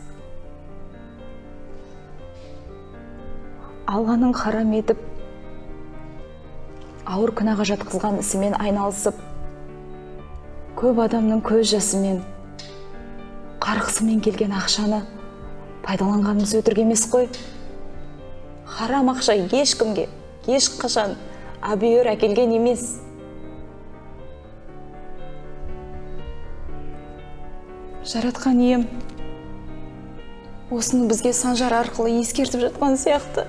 I: Алланың харам етіп, ауыр күнәға жатқызған ісімен айналысып, көп адамның көз жасымен, қарғысымен келген ақшаны пайдаланғанымыз өтірік емес қой. Харам ақша ешкімге, ешқашан әбүйір әкелген емес. Жаратқан ием осыны бізге Санжар арқылы ескертіп жатқан сияқты.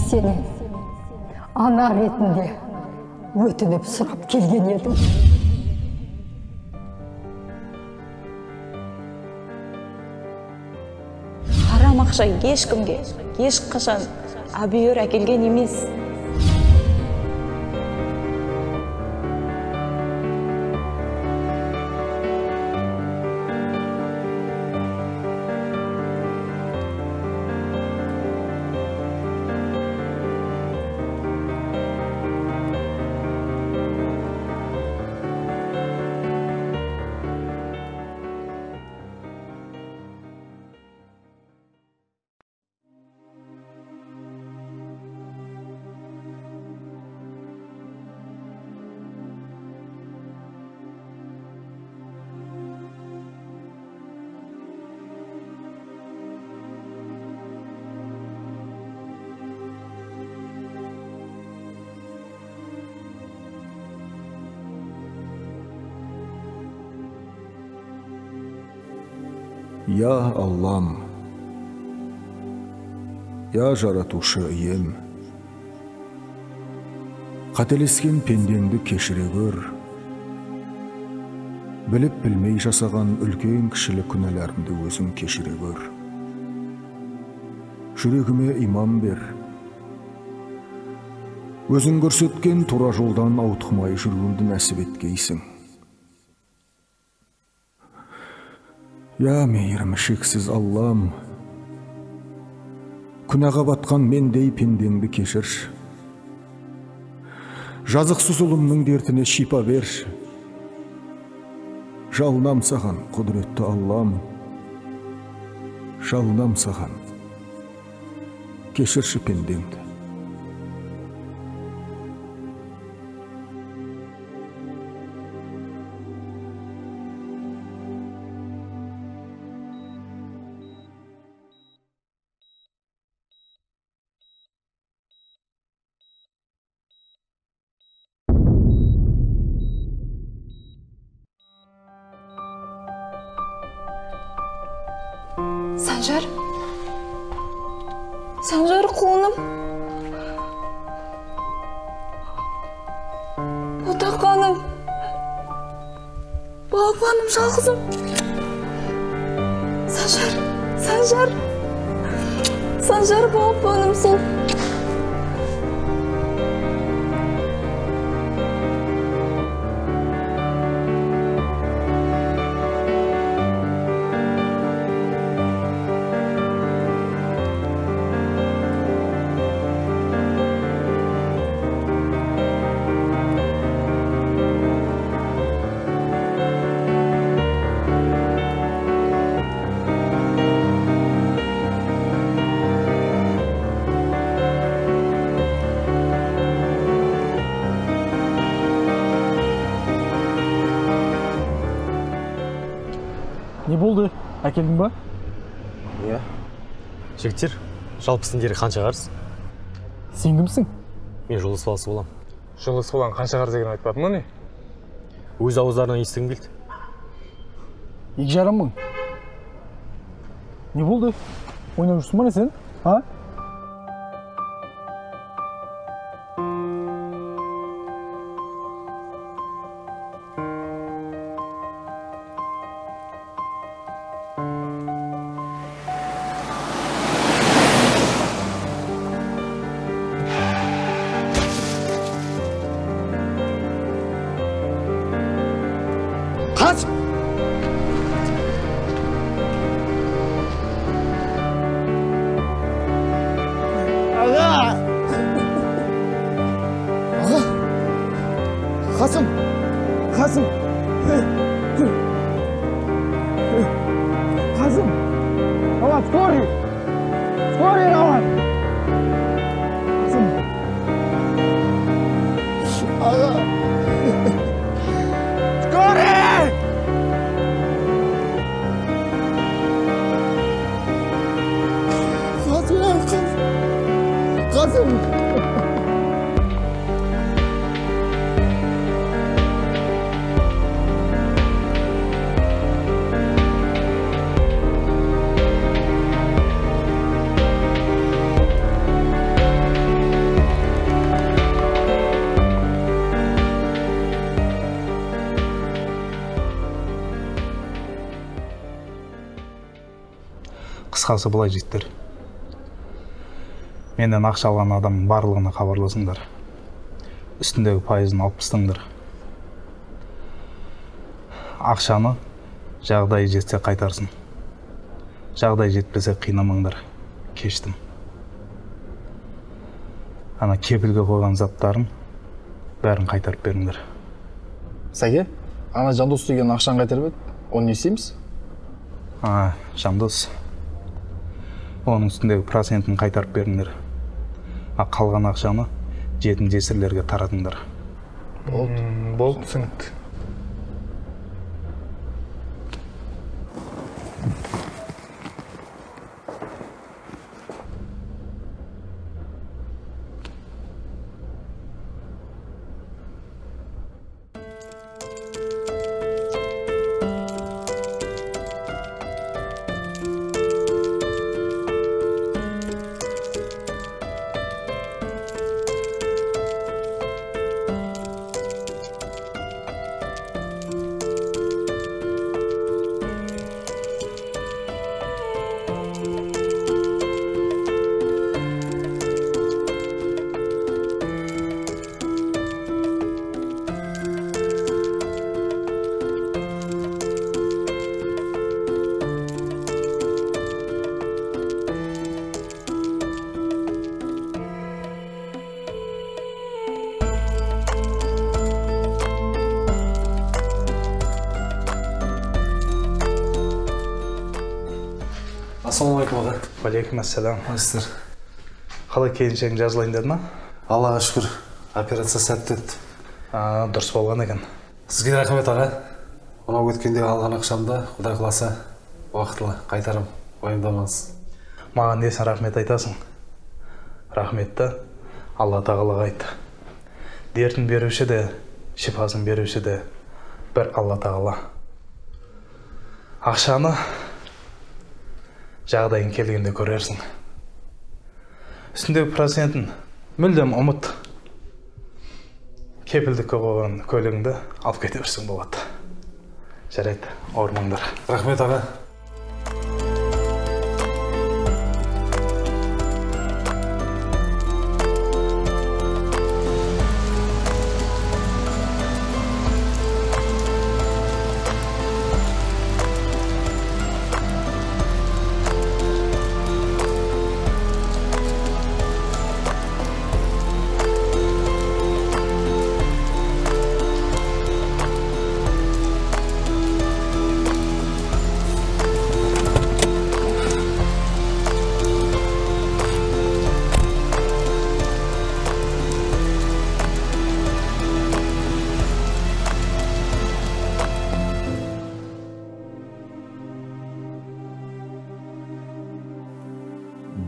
O: сенен ана ретінде өтініп сұрап келген едім.
R: Харам ақша ешкімге, ешқашан әбүйір әкелген емес.
S: Я Аллам, я жаратушы ием, қателескен пендеңді кешіре көр, біліп білмей жасаған үлкен кішілі күнәларымды өзің кешіре көр. Жүрегіме иман бер, өзің көрсеткен тура жолдан ауытқымай жүруімді нәсіп еткейсің. Я мейірімі шексіз Аллам, күнәға батқан мендей пендеңді кешірші. Жазықсыз ұлымның дертіне шипа берші. Жалынам саған, құдіретті Аллам, жалынам саған, кешірші пендеңді.
R: Санжар, Санжар құлыным, ботақаным, балапаным, жалғызым. Санжар, Санжар, Санжар, балапаным сол.
G: Не болды? Әкелдің ба?
E: Иә. Жігіттер, жалпы сендерге қанша қарыз?
G: Сен кімсің?
E: Мен жолдас баласы боламын.
P: Жолдас балаң қанша қарыз екенін айтпадың ба не?
E: Өз ауыздарынан естігім келді.
G: 2,5 мың. Не болды? Ойнап жүрсің ба не сен? А?
F: Қасым! Қасым! Қасым! Рауан, скорый! Скорый, Рауан! Қасым! Аға! Скорый! Қасым! Қасым!
H: Қысқасы былай, жігіттер. Менден ақша алған адамның барлығына хабарласыңдар. Үстіндегі пайызын алып тастаңдар. Ақшаны жағдайы жетсе қайтарсын. Жағдай жетпесе қинамаңдар. Кештім. Ана кепілге қойған заттарын бәрін қайтарып беріңдер.
G: Сәке, ана Жандос деген ақшаны қайтарып еді. Оны не істейміз?
H: Жандос. Оның үстіндегі процентін қайтарып беріңдер. А қалған ақшаны жетім жесірлерге таратыңдар.
P: Болды. Болды, түсінікті.
N: Ассалаумағалейкум аға.
H: Уағалейкум ассалам.
N: Қалайсыздар?
H: Қалай, келіншегің жазылайын деді ма?
N: Аллаға шүкір, операция сәтті өтті.
H: Дұрыс болған екен.
N: Сізге рахмет аға. Мынау өткенде алған ақшамды Құдай қаласа уақытылы қайтарам, уайымдамаңыз.
H: Маған несін рахмет айтасың? Рахметті Алла тағалаға айт. Дертін беруші де, шипасын беруші де бір Алла тағала. Ақшаны жағдайын келгенде көрерсің. Үстіндегі процентін мүлдем ұмыт. Кепілдікке қойған көлігіңді алып кете берсең болады. Жарайды, ауырмаңдар.
N: Рахмет аға.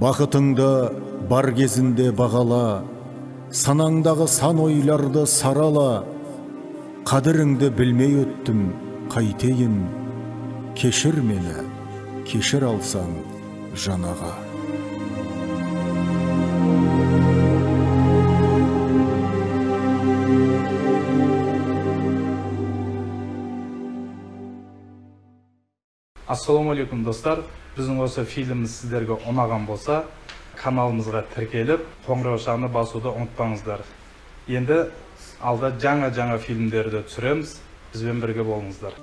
S: Бақытыңды бар кезінде бағала, санаңдағы сан ойларды сарала, қадіріңді білмей өттім, қайтейін, кешір мені, кешір алсаң, жан аға.
H: Ассалаумағалейкум достар. Біздің осы фильміміз сіздерге ұнаған болса, каналымызға тіркеліп, қоңыраушаны басуды ұмытпаңыздар. Енді алда жаңа-жаңа фильмдерді түсіреміз. Бізбен бірге болыңыздар.